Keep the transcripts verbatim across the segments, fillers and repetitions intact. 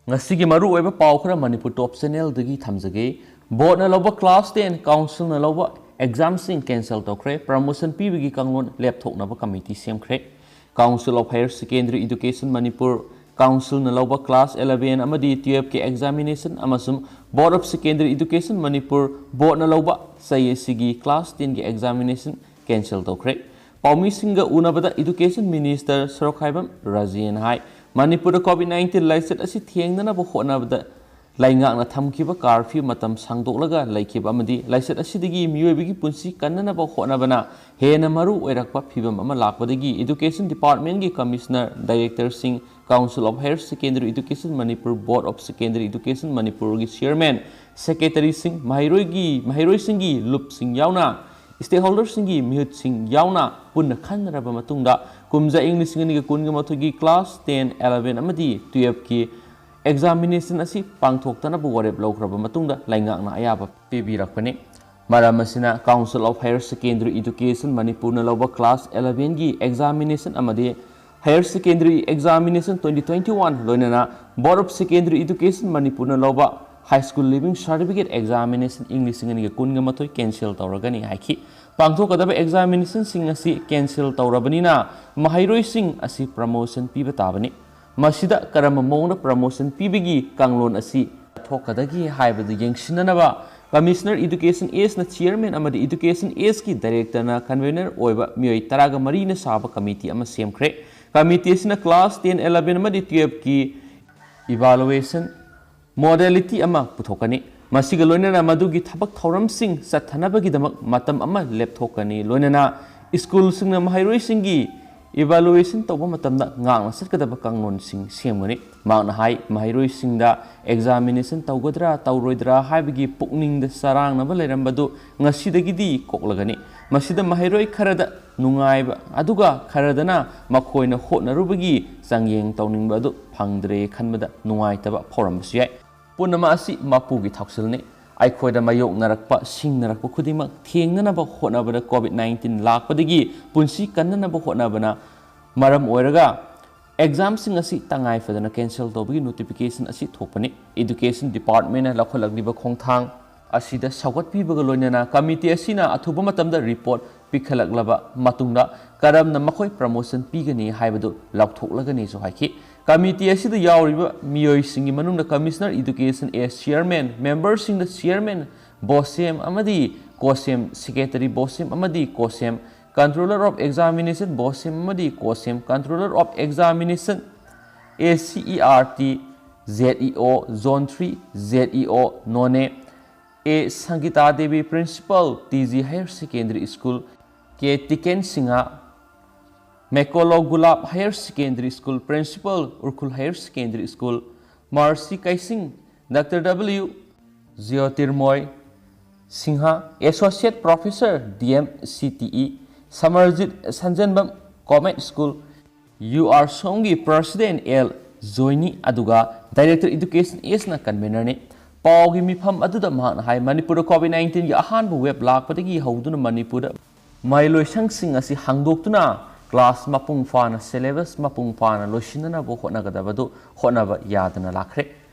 ꯉꯁꯤꯒꯤ ꯃꯔꯨꯑꯣꯏꯕ ꯄꯥꯎ ꯈꯔ ꯃꯅꯤꯄꯨꯔ ꯇꯣꯞ ꯆꯦꯅꯦꯜꯗꯒꯤ ꯊꯝꯖꯒꯦ꯫ ꯕꯣꯔꯗꯅ ꯂꯧꯕ ꯀ꯭ꯂꯥꯁ ꯇꯦꯟ ꯀꯥꯎꯟꯁꯤꯜꯅ ꯂꯧꯕ ꯑꯦꯛꯖꯥꯝꯁꯤꯡ ꯀꯦꯟꯁꯦꯜ ꯇꯧꯈ꯭ꯔꯦ꯫ ꯄ꯭ꯔꯃꯣꯁꯟ ꯄꯤꯕꯒꯤ ꯀꯥꯡꯂꯣꯟ ꯂꯦꯞꯊꯣꯛꯅꯕ committee ꯁꯦꯝꯈ꯭ꯔꯦ꯫ Council of Higher Secondary Education Manipur ꯀꯥꯎꯟꯁꯤꯜꯅ ꯂꯧꯕ ꯀ꯭ꯂꯥꯁ ꯑꯦꯂꯚꯦꯟ ꯑꯃꯗꯤ ꯇꯨꯌꯦꯜꯐꯀꯤ ꯑꯦꯛꯖꯥꯃꯤꯅꯦꯁꯟ ꯑꯃꯁꯨꯡ Board of Secondary Education Manipur ꯕꯣꯔꯗꯅ ꯂꯧꯕ ꯆꯍꯤ ꯑꯁꯤꯒꯤ ꯀ꯭ꯂꯥꯁ ꯇꯦꯟꯒꯤ ꯑꯦꯛꯖꯥꯃꯤꯅꯦꯁꯟ ꯀꯦꯟꯁꯦꯜ ꯇꯧꯈ꯭ꯔꯦ꯫ ꯄꯥꯎꯃꯤꯁꯤꯡꯒ ꯎꯅꯕꯗ ꯏꯗꯨꯀꯦꯁꯟ ꯃꯤꯅꯤꯁꯇꯔ ꯁꯣꯔꯣꯛꯈꯥꯏꯕꯝ ꯔꯥꯖꯦꯟ ꯍꯥꯏ, ꯃꯅꯤꯄꯨꯔꯗ ꯀꯣꯚꯤꯗ ꯅꯥꯏꯟꯇꯤꯟ ꯂꯥꯏꯆꯠ ꯑꯁꯤ ꯊꯦꯡꯅꯅꯕ ꯍꯣꯠꯅꯕꯗ ꯂꯩꯉꯥꯛꯅ ꯊꯝꯈꯤꯕ ꯀꯥꯔꯐ꯭ꯌꯨ ꯃꯇꯝ ꯁꯥꯡꯗꯣꯛꯂꯒ ꯂꯩꯈꯤꯕ ꯑꯃꯗꯤ ꯂꯥꯏꯆꯠ ꯑꯁꯤꯗꯒꯤ ꯃꯤꯑꯣꯏꯕꯒꯤ ꯄꯨꯟꯁꯤ ꯀꯟꯅꯅꯕ ꯍꯣꯠꯅꯕꯅ ꯍꯦꯟꯅ ꯃꯔꯨ ꯑꯣꯏꯔꯛꯄ ꯐꯤꯚꯝ ꯑꯃ ꯂꯥꯛꯄꯗꯒꯤ ꯏꯗꯨꯀꯦꯁꯟ ꯗꯤꯄꯥꯔꯠꯃꯦꯟꯒꯤ commissioner, ꯗꯥꯏꯔꯦꯛꯇꯔꯁꯤꯡ, Council of Higher Secondary Education Manipur, Board of Secondary Education ꯃꯅꯤꯄꯨꯔꯒꯤ ꯆꯤꯌꯔꯃꯦꯟ, ꯁꯦꯀ꯭ꯔꯦꯇꯔꯤꯁꯤꯡ, ꯃꯍꯩꯔꯣꯏꯒꯤ, ꯃꯍꯩꯔꯣꯏꯁꯤꯡꯒꯤ ꯂꯨꯞꯁꯤꯡ ꯌꯥꯎꯅ ꯁ꯭ꯇꯦꯛꯍꯣꯜꯗꯔꯁꯤꯡꯒꯤ ꯃꯤꯍꯨꯠꯁꯤꯡ ꯌꯥꯎꯅ ꯄꯨꯟꯅ ꯈꯟꯅꯔꯕ ꯃꯇꯨꯡꯗ ꯀꯨꯝꯖꯥ ꯏꯪ ꯂꯤꯁꯤꯡ ꯑꯅꯤꯒ ꯀꯨꯟꯒ ꯃꯥꯊꯣꯏꯒꯤ ꯀ꯭ꯂꯥꯁ ꯇꯦꯟ, ꯑꯦꯂꯚꯦꯟ ꯑꯃꯗꯤ ꯇꯨꯌꯦꯜꯐꯀꯤ ꯑꯦꯛꯖꯥꯃꯤꯅꯦꯁꯟ ꯑꯁꯤ ꯄꯥꯡꯊꯣꯛꯇꯅꯕ ꯋꯥꯔꯦꯞ ꯂꯧꯈ꯭ꯔꯕ ꯃꯇꯨꯡꯗ ꯂꯩꯉꯥꯛꯅ ꯑꯌꯥꯕ ꯄꯤꯕꯤꯔꯛꯄꯅꯤ꯫ ꯃꯔꯝ ꯑꯁꯤꯅ Council of Higher Secondary Education ꯃꯅꯤꯄꯨꯔꯅ ꯂꯧꯕ ꯀ꯭ꯂꯥꯁ ꯑꯦꯂꯚꯦꯟꯒꯤ ꯑꯦꯛꯖꯥꯃꯤꯅꯦꯁꯟ ꯑꯃꯗꯤ Higher Secondary Examination twenty twenty-one ꯂꯣꯏꯅꯅ Board of Secondary Education ꯃꯅꯤꯄꯨꯔꯅ ꯂꯧꯕ High School Leaving Certificate Examination ꯏꯪ ꯂꯤꯁꯤꯡ ꯑꯅꯤꯒ ꯀꯨꯟꯒ ꯃꯥꯊꯣꯏ ꯀꯦꯟꯁꯦꯜ ꯇꯧꯔꯒꯅꯤ ꯍꯥꯏꯈꯤ꯫ ꯄꯥꯡꯊꯣꯛꯀꯗꯕ ꯑꯦꯛꯖꯥꯃꯤꯅꯦꯁꯟꯁꯤꯡ ꯑꯁꯤ ꯀꯦꯟꯁꯦꯜ ꯇꯧꯔꯕꯅꯤꯅ ꯃꯍꯩꯔꯣꯏꯁꯤꯡ ꯑꯁꯤ ꯄ꯭ꯔꯃꯣꯁꯟ ꯄꯤꯕ ꯇꯥꯕꯅꯤ꯫ ꯃꯁꯤꯗ ꯀꯔꯝꯕ ꯃꯑꯣꯡꯗ ꯄ꯭ꯔꯃꯣꯁꯟ ꯄꯤꯕꯒꯤ ꯀꯥꯡꯂꯣꯟ ꯑꯁꯤ ꯊꯣꯛꯀꯗꯒꯦ ꯍꯥꯏꯕꯗꯨ ꯌꯦꯡꯁꯤꯟꯅꯅꯕ ꯀꯃꯤꯁꯅꯔ ꯏꯗꯨꯀꯦꯁꯟ ꯑꯦꯁꯅ ꯆꯤꯌꯔꯃꯦꯟ ꯑꯃꯗꯤ ꯏꯗꯨꯀꯦꯁꯟ ꯑꯦꯁꯀꯤ ꯗꯥꯏꯔꯦꯛꯇꯔꯅ ꯀꯟꯚꯦꯅꯔ ꯑꯣꯏꯕ ꯃꯤꯑꯣꯏ ꯇꯔꯥꯒ ꯃꯔꯤꯅ ꯁꯥꯕ ꯀꯃꯤꯇꯤ ꯑꯃ ꯁꯦꯝꯈ꯭ꯔꯦ꯫ ꯀꯃꯤꯇꯤ ꯑꯁꯤꯅ ꯀ꯭ꯂꯥꯁ ꯇꯦꯟ, ꯑꯦꯂꯚꯦꯟ ꯑꯃꯗꯤ ꯇꯨꯌꯦꯜꯐꯀꯤ ꯏꯚꯥꯂꯨꯑꯦꯁꯟ ꯃꯣꯗꯦꯂꯤꯇꯤ ꯑꯃ ꯄꯨꯊꯣꯛꯀꯅꯤ꯫ ꯃꯁꯤꯒ ꯂꯣꯏꯅꯅ ꯃꯗꯨꯒꯤ ꯊꯕꯛ ꯊꯧꯔꯝꯁꯤꯡ ꯆꯠꯊꯅꯕꯒꯤꯗꯃꯛ ꯃꯇꯝ ꯑꯃ ꯂꯦꯞꯊꯣꯛꯀꯅꯤ꯫ ꯂꯣꯏꯅꯅ ꯁ꯭ꯀꯨꯜꯁꯤꯡꯅ ꯃꯍꯩꯔꯣꯏꯁꯤꯡꯒꯤ ꯏꯚꯥꯂꯨꯑꯦꯁꯟ ꯇꯧꯕ ꯃꯇꯝꯗ ꯉꯥꯛꯅ ꯆꯠꯀꯗꯕ ꯀꯥꯡꯂꯣꯟꯁꯤꯡ ꯁꯦꯝꯒꯅꯤ꯫ ꯃꯍꯥꯛꯅ ꯍꯥꯏ, ꯃꯍꯩꯔꯣꯏꯁꯤꯡꯗ ꯑꯦꯛꯖꯥꯃꯤꯅꯦꯁꯟ ꯇꯧꯒꯗ꯭ꯔꯥ ꯇꯧꯔꯣꯏꯗ꯭ꯔꯥ ꯍꯥꯏꯕꯒꯤ ꯄꯨꯛꯅꯤꯡꯗ ꯆꯔꯥꯡꯅꯕ ꯂꯩꯔꯝꯕꯗꯨ ꯉꯁꯤꯗꯒꯤꯗꯤ ꯀꯣꯛꯂꯒꯅꯤ꯫ ꯃꯁꯤꯗ ꯃꯍꯩꯔꯣꯏ ꯈꯔꯗ ꯅꯨꯡꯉꯥꯏꯕ ꯑꯗꯨꯒ ꯈꯔꯗꯅ ꯃꯈꯣꯏꯅ ꯍꯣꯠꯅꯔꯨꯕꯒꯤ ꯆꯥꯡꯌꯦꯡ ꯇꯧꯅꯤꯡꯕ ꯑꯗꯨ ꯐꯪꯗ꯭ꯔꯦ ꯈꯟꯕꯗ ꯅꯨꯡꯉꯥꯏꯇꯕ ꯐꯥꯎꯔꯝꯕꯁꯨ ꯌꯥꯏ꯫ ꯄꯨꯝꯅꯃꯛ ꯑꯁꯤ ꯃꯄꯨꯒꯤ ꯊꯧꯁꯤꯜꯅꯤ꯫ ꯑꯩꯈꯣꯏꯗ ꯃꯥꯌꯣꯛꯅꯔꯛꯄ, ꯁꯤꯡꯅꯔꯛꯄ ꯈꯨꯗꯤꯡꯃꯛ ꯊꯦꯡꯅꯅꯕ ꯍꯣꯠꯅꯕꯗ ꯀꯣꯚꯤꯗ ꯅꯥꯏꯟꯇꯤꯟ ꯂꯥꯛꯄꯗꯒꯤ ꯄꯨꯟꯁꯤ ꯀꯟꯅꯅꯕ ꯍꯣꯠꯅꯕꯅ ꯃꯔꯝ ꯑꯣꯏꯔꯒ ꯑꯦꯛꯖꯥꯝꯁꯤꯡ ꯑꯁꯤ ꯇꯉꯥꯏ ꯐꯗꯅ ꯀꯦꯟꯁꯦꯜ ꯇꯧꯕꯒꯤ ꯅꯣꯇꯤꯐꯤꯀꯦꯁꯟ ꯑꯁꯤ ꯊꯣꯛꯄꯅꯤ꯫ ꯏꯗꯨꯀꯦꯁꯟ ꯗꯤꯄꯥꯔꯠꯃꯦꯟꯅ ꯂꯧꯈꯠꯂꯛꯂꯤꯕ ꯈꯣꯡꯊꯥꯡ ꯑꯁꯤꯗ ꯁꯧꯒꯠꯄꯤꯕꯒ ꯂꯣꯏꯅꯅ ꯀꯃꯤꯇꯤ ꯑꯁꯤꯅ ꯑꯊꯨꯕ ꯃꯇꯝꯗ ꯔꯤꯄꯣꯔꯠ ꯄꯤꯈꯠꯂꯛꯂꯕ ꯃꯇꯨꯡꯗ ꯀꯔꯝꯅ ꯃꯈꯣꯏ ꯄ꯭ꯔꯃꯣꯁꯟ ꯄꯤꯒꯅꯤ ꯍꯥꯏꯕꯗꯨ ꯂꯥꯎꯊꯣꯛꯂꯒꯅꯤꯁꯨ ꯍꯥꯏꯈꯤ꯫ ꯀꯃꯤꯇꯤ ꯑꯁꯤꯗ ꯌꯥꯎꯔꯤꯕ ꯃꯤꯑꯣꯏꯁꯤꯡꯒꯤ ꯃꯅꯨꯡꯗ Commissioner Education as Chairman, ꯃꯦꯝꯕꯔꯁꯤꯡꯗ ꯆꯤꯌꯔꯃꯦꯟ ꯕꯣꯁꯦꯝ ꯑꯃꯗꯤ ꯀꯣꯁꯦꯝ, ꯁꯦꯀ꯭ꯔꯦꯇꯔꯤ ꯕꯣꯁꯦꯝ ꯑꯃꯗꯤ ꯀꯣꯁꯦꯝ, Controller of Examination ꯕꯣꯁꯦꯝ ꯑꯃꯗꯤ ꯀꯣꯁꯦꯝ, Controller of Examination, A C E R T, Z E O, Zone three, Z E O, Noney, A ꯁꯪꯒꯤꯇꯥ Devi, Principal, T G Higher Secondary School, K ꯇꯤꯀꯦꯟ Singh, ꯃꯦꯀꯣꯂꯣ gulab Higher Secondary School, Principal, Ukhrul Higher Secondary School, ꯃꯥꯔꯁꯤ ꯀꯩꯁꯤꯡ, doctor W ꯖꯤꯌꯣꯇꯤꯔꯃꯣꯏ Singh, Associate Professor, D M C T E, ꯁꯃꯔꯖꯤꯠ ꯁꯟꯖꯦꯟꯕꯝ, Comet School, U R ꯁꯣꯝꯒꯤ President L ꯖꯣꯏꯅꯤ, ꯑꯗꯨꯒ Director Education ꯑꯦꯁꯅ convener ꯅꯤ꯫ ꯄꯥꯎꯒꯤ ꯃꯤꯐꯝ ꯑꯗꯨꯗ ꯃꯍꯥꯛꯅ ꯍꯥꯏ, ꯃꯅꯤꯄꯨꯔꯗ COVID nineteen ꯒꯤ ꯑꯍꯥꯟꯕ wave ꯂꯥꯛꯄꯗꯒꯤ ꯍꯧꯗꯨꯅ ꯃꯅꯤꯄꯨꯔꯗ ꯃꯍꯩꯂꯣꯏꯁꯪꯁꯤꯡ ꯑꯁꯤ ꯍꯥꯡꯗꯣꯛꯇꯨꯅ class ꯃꯄꯨꯡ ꯐꯥꯅ, syllabus ꯃꯄꯨꯡ ꯐꯥꯅ ꯂꯣꯏꯁꯤꯟꯅꯅꯕ ꯍꯣꯠꯅꯒꯗꯕꯗꯨ ꯍꯣꯠꯅꯕ ꯌꯥꯗꯅ ꯂꯥꯛꯈ꯭ꯔꯦ꯫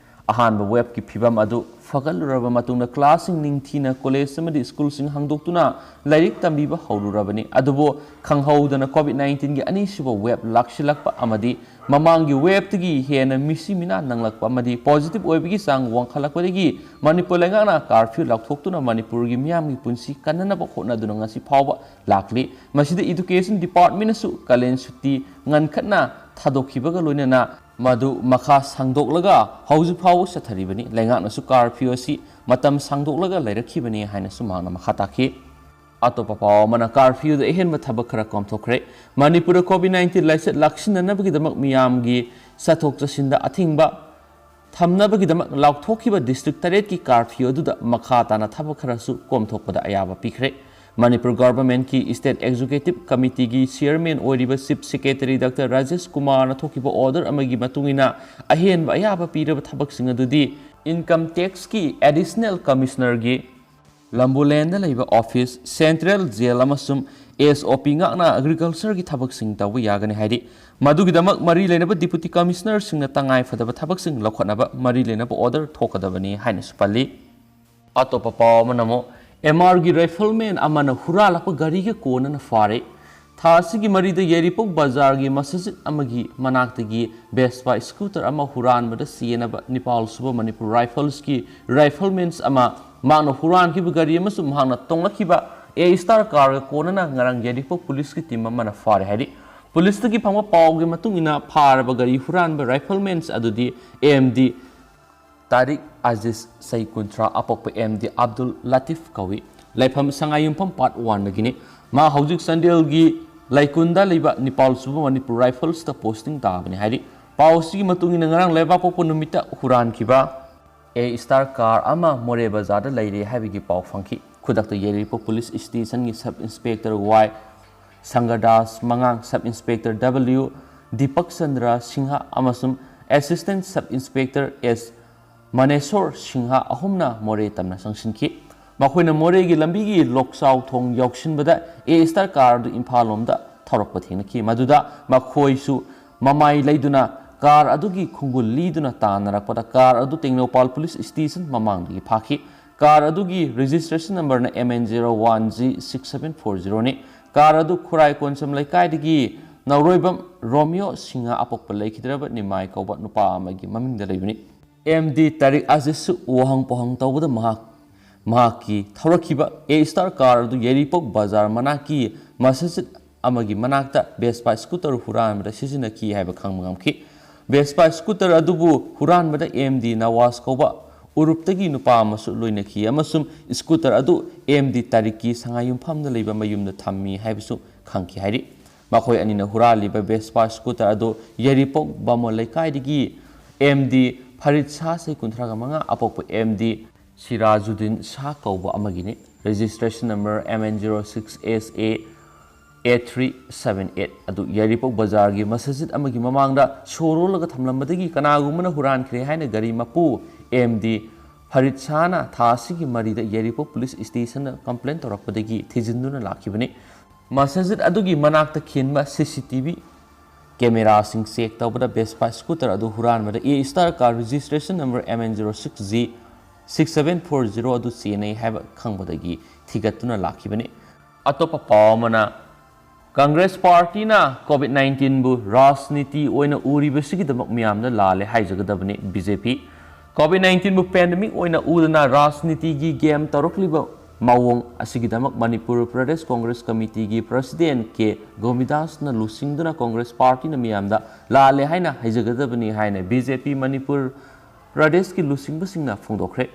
ꯑꯍꯥꯟꯕ wave ꯀꯤ ꯐꯤꯕꯝ ꯑꯗꯨ ꯐꯒꯠꯂꯨꯔꯕ ꯃꯇꯨꯡꯗ class ꯁꯤꯡ ꯅꯤꯡꯊꯤꯅ college ꯑꯃꯗꯤ school ꯁꯤꯡ ꯍꯥꯡꯗꯣꯛꯇꯨꯅ ꯂꯥꯏꯔꯤꯛ ꯇꯝꯕꯤꯕ ꯍꯧꯔꯨꯔꯕꯅꯤ꯫ ꯑꯗꯨꯕꯨ ꯈꯪꯍꯧꯗꯅ COVID nineteen ꯒꯤ ꯑꯅꯤꯁꯨꯕ wave ꯂꯥꯛꯁꯤꯜꯂꯛꯄ ꯑꯃꯗꯤ ꯃꯃꯥꯡꯒꯤ wave ꯇꯒꯤ ꯍꯦꯟꯅ ꯃꯤꯁꯤ ꯃꯤꯅꯥ ꯅꯪꯂꯛꯄ ꯑꯃꯗꯤ positive ꯑꯣꯏꯕꯒꯤ ꯆꯥꯡ ꯋꯥꯡꯈꯠꯂꯛꯄꯗꯒꯤ ꯃꯅꯤꯄꯨꯔ ꯂꯩꯉꯥꯛꯅ curfew ꯂꯥꯎꯊꯣꯛꯇꯨꯅ ꯃꯅꯤꯄꯨꯔꯒꯤ ꯃꯤꯌꯥꯝꯒꯤ ꯄꯨꯟꯁꯤ ꯀꯟꯅꯅꯕ ꯍꯣꯠꯅꯗꯨꯅ ꯉꯁꯤ ꯐꯥꯎꯕ ꯂꯥꯛꯂꯤ꯫ ꯃꯁꯤꯗ Education Department ꯅꯁꯨ ꯀꯥꯂꯦꯟ ꯁꯨꯇꯤ ꯉꯟꯈꯠꯅ ꯊꯥꯗꯣꯛꯈꯤꯕꯒ ꯂꯣꯏꯅꯅ ꯃꯗꯨ ꯃꯈꯥ ꯁꯥꯡꯗꯣꯛꯂꯒ ꯍꯧꯖꯤꯛ ꯐꯥꯎꯕ ꯆꯠꯊꯔꯤꯕꯅꯤ꯫ ꯂꯩꯉꯥꯛꯅꯁꯨ curfew ꯑꯁꯤ ꯃꯇꯝ ꯁꯥꯡꯗꯣꯛꯂꯒ ꯂꯩꯔꯛꯈꯤꯕꯅꯤ ꯍꯥꯏꯅꯁꯨ ꯃꯍꯥꯛꯅ ꯃꯈꯥ ꯇꯥꯈꯤ꯫ ꯑꯇꯣꯞꯄ ꯄꯥꯎ ꯑꯃꯅ, curfew ꯗ ꯑꯍꯦꯟꯕ ꯊꯕꯛ ꯈꯔ ꯀꯣꯝꯊꯣꯛꯈ꯭ꯔꯦ꯫ ꯃꯅꯤꯄꯨꯔꯗ COVID nineteen ꯂꯥꯏꯆꯠ ꯂꯥꯛꯁꯤꯟꯅꯅꯕꯒꯤꯗꯃꯛ ꯃꯤꯌꯥꯝꯒꯤ ꯆꯠꯊꯣꯛ ꯆꯠꯁꯤꯟꯗ ꯑꯊꯤꯡꯕ ꯊꯝꯅꯕꯒꯤꯗꯃꯛ ꯂꯥꯎꯊꯣꯛꯈꯤꯕ district ꯇꯔꯦꯠꯀꯤ curfew ꯑꯗꯨꯗ ꯃꯈꯥ ꯇꯥꯅ ꯊꯕꯛ ꯈꯔꯁꯨ ꯀꯣꯝꯊꯣꯛꯄꯗ ꯑꯌꯥꯕ ꯄꯤꯈ꯭ꯔꯦ꯫ ꯃꯅꯤꯄꯨꯔ government ꯀꯤ State Executive Committee ꯒꯤ chairman ꯑꯣꯏꯔꯤꯕ Chief Secretary ꯗꯥꯛꯇꯔ ꯔꯥꯖꯦꯁ ꯀꯨꯃꯥꯔꯅ ꯊꯣꯛꯈꯤꯕ order ꯑꯃꯒꯤ ꯃꯇꯨꯡ ꯏꯟꯅ ꯑꯍꯦꯟꯕ ꯑꯌꯥꯕ ꯄꯤꯔꯕ ꯊꯕꯛꯁꯤꯡ ꯑꯗꯨꯗꯤ Income Tax ꯀꯤ Additional Commissioner ꯒꯤ ꯂꯝꯕꯨꯂꯦꯟꯗ ꯂꯩꯕ office, Central Jail ꯑꯃꯁꯨꯡ ꯑꯦꯁ ꯑꯣ ꯄꯤ ꯉꯥꯛꯅ ꯑꯦꯒ꯭ꯔꯤꯀꯜꯆꯔꯒꯤ ꯊꯕꯛꯁꯤꯡ ꯇꯧꯕ ꯌꯥꯒꯅꯤ ꯍꯥꯏꯔꯤ꯫ ꯃꯗꯨꯒꯤꯗꯃꯛ ꯃꯔꯤ ꯂꯩꯅꯕ ꯗꯤꯄꯨꯇꯤ ꯀꯃꯤꯁꯅꯔꯁꯤꯡꯅ ꯇꯉꯥꯏ ꯐꯗꯕ ꯊꯕꯛꯁꯤꯡ ꯂꯧꯈꯠꯅꯕ ꯃꯔꯤ ꯂꯩꯅꯕ ꯑꯣꯔꯗꯔ ꯊꯣꯛꯀꯗꯕꯅꯤ ꯍꯥꯏꯅꯁꯨ ꯄꯜꯂꯤ꯫ ꯑꯇꯣꯞꯄ ꯄꯥꯎ ꯑꯃꯅ ꯑꯃꯨꯛ ꯑꯦꯝ ꯑꯥꯔꯒꯤ ꯔꯥꯏꯐꯜꯃꯦꯟ ꯑꯃꯅ ꯍꯨꯔꯥꯜꯂꯛꯄ ꯒꯥꯔꯤꯒ ꯀꯣꯟꯅꯅ ꯐꯥꯔꯦ꯫ ꯊꯥ ꯑꯁꯤꯒꯤ ꯃꯔꯤꯗ ꯌꯥꯏꯔꯤꯄꯣꯛ ꯕꯖꯥꯔꯒꯤ ꯃꯁꯖꯤꯗ ꯑꯃꯒꯤ ꯃꯅꯥꯛꯇꯒꯤ ꯕꯦꯁꯄꯥ ꯁ꯭ꯀꯨꯇꯔ ꯑꯃ ꯍꯨꯔꯥꯟꯕꯗ ꯆꯦꯟꯅꯕ ꯅꯤꯄꯥꯜ ꯁꯨꯕ ꯃꯅꯤꯄꯨꯔ ꯔꯥꯏꯐꯜꯁꯀꯤ ꯔꯥꯏꯐꯜꯃꯦꯟꯁ ꯑꯃ ꯃꯍꯥꯛꯅ ꯍꯨꯔꯥꯟꯈꯤꯕ ꯒꯥꯔꯤ ꯑꯃꯁꯨꯡ ꯃꯍꯥꯛꯅ ꯇꯣꯡꯂꯛꯈꯤꯕ ꯑꯦ ꯁ꯭ꯇꯥꯔ ꯀꯥꯔꯒ ꯀꯣꯟꯅꯅ ꯉꯔꯥꯡ ꯌꯥꯏꯔꯤꯄꯣꯛ ꯄꯨꯂꯤꯁꯀꯤ ꯇꯤꯝ ꯑꯃꯅ ꯐꯥꯔꯦ ꯍꯥꯏꯔꯤ꯫ ꯄꯨꯂꯤꯁꯇꯒꯤ ꯐꯪꯕ ꯄꯥꯎꯒꯤ ꯃꯇꯨꯡ ꯏꯟꯅ ꯐꯥꯔꯕ ꯒꯥꯔꯤ ꯍꯨꯔꯥꯟꯕ ꯔꯥꯏꯐꯜꯃꯦꯟꯁ ꯑꯗꯨꯗꯤ ꯑꯦꯝ ꯗꯤ ꯇꯥꯔꯤꯛ ꯑꯖꯤꯖ, ꯆꯍꯤ ꯀꯨꯟꯊ꯭ꯔꯥ, ꯑꯄꯣꯛꯄ ꯑꯦꯝ ꯗꯤ ꯑꯕꯗꯨꯜ ꯂꯥꯇꯤꯐ ꯀꯧꯏ꯫ ꯂꯩꯐꯝ ꯁꯉꯥꯏꯌꯨꯝꯐꯝ ꯄꯥꯔꯠ ꯋꯥꯟꯗꯒꯤꯅꯤ꯫ ꯃꯥ ꯍꯧꯖꯤꯛ ꯆꯥꯟꯗꯦꯜꯒꯤ ꯂꯩꯀꯨꯟꯗ ꯂꯩꯕ ꯅꯤꯄꯥꯜ ꯁꯨꯕ ꯃꯅꯤꯄꯨꯔ ꯔꯥꯏꯐꯜꯁꯇ ꯄꯣꯁꯇꯤꯡ ꯇꯥꯕꯅꯤ ꯍꯥꯏꯔꯤ꯫ ꯄꯥꯎ ꯑꯁꯤꯒꯤ ꯃꯇꯨꯡ ꯏꯟꯅ ꯉꯔꯥꯡ ꯂꯩꯕꯥꯛꯄꯣꯛꯄ ꯅꯨꯃꯤꯠꯇ ꯍꯨꯔꯥꯟꯈꯤꯕ ꯑꯦ ꯁ꯭ꯇꯥꯔ ꯀꯥꯔ ꯑꯃ ꯃꯣꯔꯦ ꯕꯖꯥꯔꯗ ꯂꯩꯔꯦ ꯍꯥꯏꯕꯒꯤ ꯄꯥꯎ ꯐꯪꯈꯤ꯫ ꯈꯨꯗꯛꯇ ꯌꯥꯏꯔꯤꯄꯣꯛ ꯄꯨꯂꯤꯁ ꯁ꯭ꯇꯦꯁꯟꯒꯤ ꯁꯕ ꯏꯟꯁꯄꯦꯛꯇꯔ ꯋꯥꯏ ꯁꯪꯒꯗꯥꯁ ꯃꯉꯥꯡ, sub inspector W Deepak Chandra Singh ꯑꯃꯁꯨꯡ ꯑꯦꯁꯤꯁꯇꯦꯟꯠ ꯁꯕ ꯏꯟꯁꯄꯦꯛꯇꯔ ꯑꯦꯁ ꯃꯅꯦꯁꯣꯔ ꯁꯤꯡꯍ ꯑꯍꯨꯝꯅ ꯃꯣꯔꯦ ꯇꯝꯅ ꯆꯪꯁꯤꯟꯈꯤ꯫ ꯃꯈꯣꯏꯅ ꯃꯣꯔꯦꯒꯤ ꯂꯝꯕꯤꯒꯤ ꯂꯣꯛꯆꯥꯎ ꯊꯣꯡ ꯌꯧꯁꯤꯟꯕꯗ ꯑꯦ ꯁ꯭ꯇꯥꯔ ꯀꯥꯔ ꯑꯗꯨ ꯏꯝꯐꯥꯜ ꯂꯣꯝꯗ ꯊꯧꯔꯛꯄ ꯊꯦꯡꯅꯈꯤ꯫ ꯃꯗꯨꯗ ꯃꯈꯣꯏꯁꯨ ꯃꯃꯥꯏ ꯂꯩꯗꯨꯅ ꯀꯥꯔ ꯑꯗꯨꯒꯤ ꯈꯣꯡꯒꯨꯜ ꯂꯤꯗꯨꯅ ꯇꯥꯟꯅꯔꯛꯄꯗ ꯀꯥꯔ ꯑꯗꯨ ꯇꯦꯡꯅꯧꯄꯥꯜ ꯄꯨꯂꯤꯁ ꯁ꯭ꯇꯦꯁꯟ ꯃꯃꯥꯡꯗꯒꯤ ꯐꯥꯈꯤ꯫ ꯀꯥꯔ ꯑꯗꯨꯒꯤ ꯔꯦꯖꯤꯁꯇ꯭ꯔꯦꯁꯟ ꯅꯝꯕꯔꯅ M N zero one G six seven four ꯖꯤꯔꯣꯅꯤ꯫ ꯀꯥꯔ ꯑꯗꯨ ꯈꯨꯔꯥꯏ ꯀꯣꯟꯁꯝ ꯂꯩꯀꯥꯏꯗꯒꯤ ꯅꯧꯔꯣꯏꯕꯝ ꯔꯣꯃꯤꯌꯣ ꯁꯤꯡꯍ ꯑꯄꯣꯛꯄ ꯂꯩꯈꯤꯗ꯭ꯔꯕ ꯅꯤꯃꯥꯏ ꯀꯧꯕ ꯅꯨꯄꯥ ꯑꯃꯒꯤ ꯃꯃꯤꯡꯗ ꯂꯩꯕꯅꯤ꯫ ꯑꯦꯝ ꯗꯤ ꯇꯥꯔꯤꯛ ꯑꯖꯤꯖꯁꯨ ꯋꯥꯍꯪ ꯄꯥꯎꯍꯪ ꯇꯧꯕꯗ ꯃꯍꯥꯛ, ꯃꯍꯥꯛꯀꯤ ꯊꯧꯔꯛꯈꯤꯕ ꯑꯦ ꯁ꯭ꯇꯥꯔ ꯀꯥꯔ ꯑꯗꯨ ꯌꯥꯏꯔꯤꯄꯣꯛ ꯕꯖꯥꯔ ꯃꯅꯥꯛꯀꯤ ꯃꯁꯖꯤꯗ ꯑꯃꯒꯤ ꯃꯅꯥꯛꯇ ꯕꯦꯁꯄꯥ ꯁ꯭ꯀꯨꯇꯔ ꯍꯨꯔꯥꯟꯕꯗ ꯁꯤꯖꯤꯟꯅꯈꯤ ꯍꯥꯏꯕ ꯈꯪꯕ ꯉꯝꯈꯤ꯫ ꯕꯦꯁꯄꯥ ꯁ꯭ꯀꯨꯇꯔ ꯑꯗꯨꯕꯨ ꯍꯨꯔꯥꯟꯕꯗ ꯑꯦꯝ ꯗꯤ ꯅꯋꯥꯖ ꯀꯧꯕ ꯎꯔꯨꯞꯇꯒꯤ ꯅꯨꯄꯥ ꯑꯃꯁꯨ ꯂꯣꯏꯅꯈꯤ ꯑꯃꯁꯨꯡ ꯁ꯭ꯀꯨꯇꯔ ꯑꯗꯨ ꯑꯦꯝ ꯗꯤ ꯇꯥꯔꯤꯛꯀꯤ ꯁꯉꯥꯏꯌꯨꯝꯐꯝꯗ ꯂꯩꯕ ꯃꯌꯨꯝꯗ ꯊꯝꯃꯤ ꯍꯥꯏꯕꯁꯨ ꯈꯪꯈꯤ ꯍꯥꯏꯔꯤ꯫ ꯃꯈꯣꯏ ꯑꯅꯤꯅ ꯍꯨꯔꯥꯜꯂꯤꯕ ꯕꯦꯁꯄꯥ ꯁ꯭ꯀꯨꯇꯔ ꯑꯗꯨ ꯌꯥꯏꯔꯤꯄꯣꯛ ꯕꯥꯃꯣꯟ ꯂꯩꯀꯥꯏꯗꯒꯤ ꯑꯦꯝ ꯗꯤ ꯐꯔꯤꯗ ꯁꯥꯍ, ꯆꯍꯤ ꯀꯨꯟꯊ꯭ꯔꯥꯒ ꯃꯉꯥ, ꯑꯄꯣꯛꯄ ꯑꯦꯝ ꯗꯤ ꯁꯤꯔꯥꯖꯨꯗꯤꯟ ꯁꯥꯍ ꯀꯧꯕ ꯑꯃꯒꯤꯅꯤ꯫ Registration number M N zero six S A eight three seven eight ꯑꯗꯨ ꯌꯥꯏꯔꯤꯄꯣꯛ ꯕꯖꯥꯔꯒꯤ ꯃꯁꯖꯤꯗ ꯑꯃꯒꯤ ꯃꯃꯥꯡꯗ ꯁꯣ ꯂꯣꯜꯂꯒ ꯊꯝꯂꯝꯕꯗꯒꯤ ꯀꯅꯥꯒꯨꯝꯕꯅ ꯍꯨꯔꯥꯟꯈ꯭ꯔꯦ ꯍꯥꯏꯅ ꯒꯥꯔꯤ ꯃꯄꯨ ꯑꯦꯝ ꯗꯤ ꯐꯔꯤꯗ ꯁꯥꯍꯅ ꯊꯥ ꯑꯁꯤꯒꯤ ꯃꯔꯤꯗ ꯌꯥꯏꯔꯤꯄꯣꯛ ꯄꯨꯂꯤꯁ ꯁ꯭ꯇꯦꯁꯟꯗ ꯀꯝꯄ꯭ꯂꯦꯟ ꯇꯧꯔꯛꯄꯗꯒꯤ ꯊꯤꯖꯤꯟꯗꯨꯅ ꯂꯥꯛꯈꯤꯕꯅꯤ꯫ ꯃꯁꯖꯤꯗ ꯑꯗꯨꯒꯤ ꯃꯅꯥꯛꯇ ꯈꯤꯟꯕ C C T V cameraꯁꯤꯡ check ꯇꯧꯕꯗ Vespa scooter ꯑꯗꯨ ꯍꯨꯔꯥꯟꯕꯗ A star car registration number M N zero six G six seven four zero ꯑꯗꯨ ꯆꯦꯟꯅꯩ ꯍꯥꯏꯕ ꯈꯪꯕꯗꯒꯤ ꯊꯤꯒꯠꯇꯨꯅ ꯂꯥꯛꯈꯤꯕꯅꯤ꯫ ꯑꯇꯣꯞꯄ ꯄꯥꯎ ꯑꯃꯅ, ꯀꯪꯒ꯭ꯔꯦꯁ ꯄꯥꯔꯇꯤꯅ COVID nineteen ꯕꯨ ꯔꯥꯖꯅꯤꯇꯤ ꯑꯣꯏꯅ ꯎꯔꯤꯕꯁꯤꯒꯤꯗꯃꯛ ꯃꯤꯌꯥꯝꯅ ꯂꯥꯜꯂꯦ ꯍꯥꯏꯖꯒꯗꯕꯅꯤ꯫ B J P COVID nineteen ꯕꯨ pandemic ꯑꯣꯏꯅ ꯎꯗꯨꯅ ꯔꯥꯖꯅꯤꯇꯤꯒꯤ game ꯇꯧꯔꯛꯂꯤꯕ ꯃꯑꯣꯡ ꯑꯁꯤꯒꯤꯗꯃꯛ ꯃꯅꯤꯄꯨꯔ ꯄ꯭ꯔꯗꯦꯁ ꯀꯪꯒ꯭ꯔꯦꯁ ꯀꯃꯤꯇꯤꯒꯤ president K ꯒꯣꯃꯤꯗꯥꯁꯅ ꯂꯨꯆꯤꯡꯗꯨꯅ ꯀꯪꯒ꯭ꯔꯦꯁ ꯄꯥꯔꯇꯤꯅ ꯃꯤꯌꯥꯝꯗ ꯂꯥꯜꯂꯦ ꯍꯥꯏꯅ ꯍꯥꯏꯖꯒꯗꯕꯅꯤ ꯍꯥꯏꯅ B J P ꯃꯅꯤꯄꯨꯔ ꯄ꯭ꯔꯗꯦꯁꯀꯤ ꯂꯨꯆꯤꯡꯕꯁꯤꯡꯅ ꯐꯣꯡꯗꯣꯛꯈ꯭ꯔꯦ꯫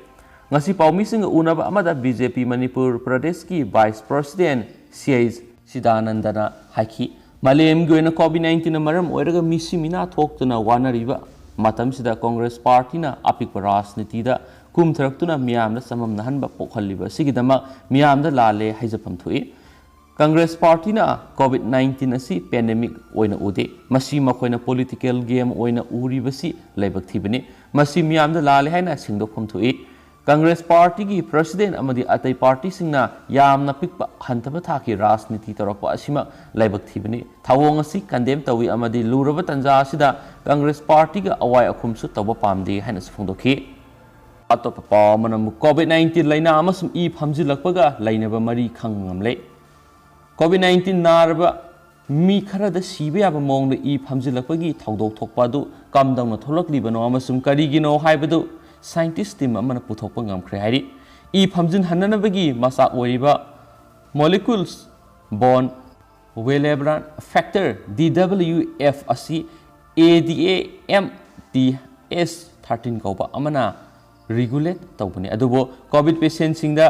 ꯉꯁꯤ ꯄꯥꯎꯃꯤꯁꯤꯡꯒ ꯎꯅꯕ ꯑꯃꯗ B J P ꯃꯅꯤꯄꯨꯔ ꯄ꯭ꯔꯗꯦꯁꯀꯤ vice president C I ꯁꯤꯗꯥꯅꯟꯗꯅ ꯍꯥꯏꯈꯤ, ꯃꯥꯂꯦꯝꯒꯤ ꯑꯣꯏꯅ COVID nineteen ꯅ ꯃꯔꯝ ꯑꯣꯏꯔꯒ ꯃꯤꯁꯤ ꯃꯤꯅꯥ ꯊꯣꯛꯇꯨꯅ ꯋꯥꯅꯔꯤꯕ ꯃꯇꯝꯁꯤꯗ ꯀꯪꯒ꯭ꯔꯦꯁ ꯄꯥꯔꯇꯤꯅ ꯑꯄꯤꯛꯄ ꯔꯥꯖꯅꯤꯇꯤꯗ ꯀꯨꯝꯊꯔꯛꯇꯨꯅ ꯃꯤꯌꯥꯝꯗ ꯆꯃꯝꯅꯍꯟꯕ ꯄꯣꯛꯍꯜꯂꯤꯕ ꯑꯁꯤꯒꯤꯗꯃꯛ ꯃꯤꯌꯥꯝꯗ ꯂꯥꯜꯂꯦ ꯍꯥꯏꯖꯐꯝ ꯊꯣꯛꯏ꯫ ꯀꯪꯒ꯭ꯔꯦꯁ ꯄꯥꯔꯇꯤꯅ COVID nineteen ꯑꯁꯤ pandemic ꯑꯣꯏꯅ ꯎꯗꯦ꯫ ꯃꯁꯤ ꯃꯈꯣꯏꯅ political game ꯑꯣꯏꯅ ꯎꯔꯤꯕꯁꯤ ꯂꯥꯏꯕꯛ ꯊꯤꯕꯅꯤ꯫ ꯃꯁꯤ ꯃꯤꯌꯥꯝꯗ ꯂꯥꯜꯂꯦ ꯍꯥꯏꯅ ꯁꯦꯡꯗꯣꯛꯐꯝ ꯊꯣꯛꯏ꯫ ꯀꯪꯒ꯭ꯔꯦꯁ ꯄꯥꯔꯇꯤꯒꯤ president ꯑꯃꯗꯤ ꯑꯇꯩ ꯄꯥꯔꯇꯤꯁꯤꯡꯅ ꯌꯥꯝꯅ ꯄꯤꯛꯄ ꯍꯟꯊꯕ ꯊꯥꯛꯀꯤ ꯔꯥꯖꯅꯤꯇꯤ ꯇꯧꯔꯛꯄ ꯑꯁꯤꯃꯛ ꯂꯥꯏꯕꯛ ꯊꯤꯕꯅꯤ꯫ ꯊꯧꯑꯣꯡ ꯑꯁꯤ condemn ꯇꯧꯏ ꯑꯃꯗꯤ ꯂꯨꯔꯕ ꯇꯥꯟꯖꯥ ꯑꯁꯤꯗ ꯀꯪꯒ꯭ꯔꯦꯁ ꯄꯥꯔꯇꯤꯒ ꯑꯋꯥꯏ ꯑꯈꯨꯝꯁꯨ ꯇꯧꯕ ꯄꯥꯝꯗꯦ ꯍꯥꯏꯅꯁꯨ ꯐꯣꯡꯗꯣꯛꯈꯤ꯫ ꯑꯇꯣꯞꯄ ꯄꯥꯎ ꯑꯃꯅ ꯑꯃꯨꯛ COVID nineteen ꯂꯥꯏꯅꯥ ꯑꯃꯁꯨꯡ ꯏ ꯐꯝꯖꯤꯜꯂꯛꯄꯒ ꯂꯩꯅꯕ ꯃꯔꯤ ꯈꯪꯕ ꯉꯝꯂꯦ꯫ COVID nineteen ꯅꯥꯔꯕ ꯃꯤ ꯈꯔꯗ ꯁꯤꯕ ꯌꯥꯕ ꯃꯑꯣꯡꯗ ꯏ ꯐꯝꯖꯤꯜꯂꯛꯄꯒꯤ ꯊꯧꯗꯣꯛ ꯊꯣꯛꯄ ꯑꯗꯨ ꯀꯝꯗꯧꯅ ꯊꯣꯛꯂꯛꯂꯤꯕꯅꯣ ꯑꯃꯁꯨꯡ ꯀꯔꯤꯒꯤꯅꯣ ꯍꯥꯏꯕꯗꯨ scientist team ꯑꯃꯅ ꯄꯨꯊꯣꯛꯄ ꯉꯝꯈ꯭ꯔꯦ ꯍꯥꯏꯔꯤ꯫ ꯏ ꯐꯝꯖꯤꯟꯍꯟꯅꯅꯕꯒꯤ ꯃꯆꯥꯛ ꯑꯣꯏꯔꯤꯕ molecules bond Willebrand factor, D W F, ꯑꯁꯤ A D A M T S thirteen ꯀꯧꯕ ꯑꯃꯅ regulate ꯇꯧꯕꯅꯤ꯫ ꯑꯗꯨꯕꯨ COVID patientꯁꯤꯡꯗ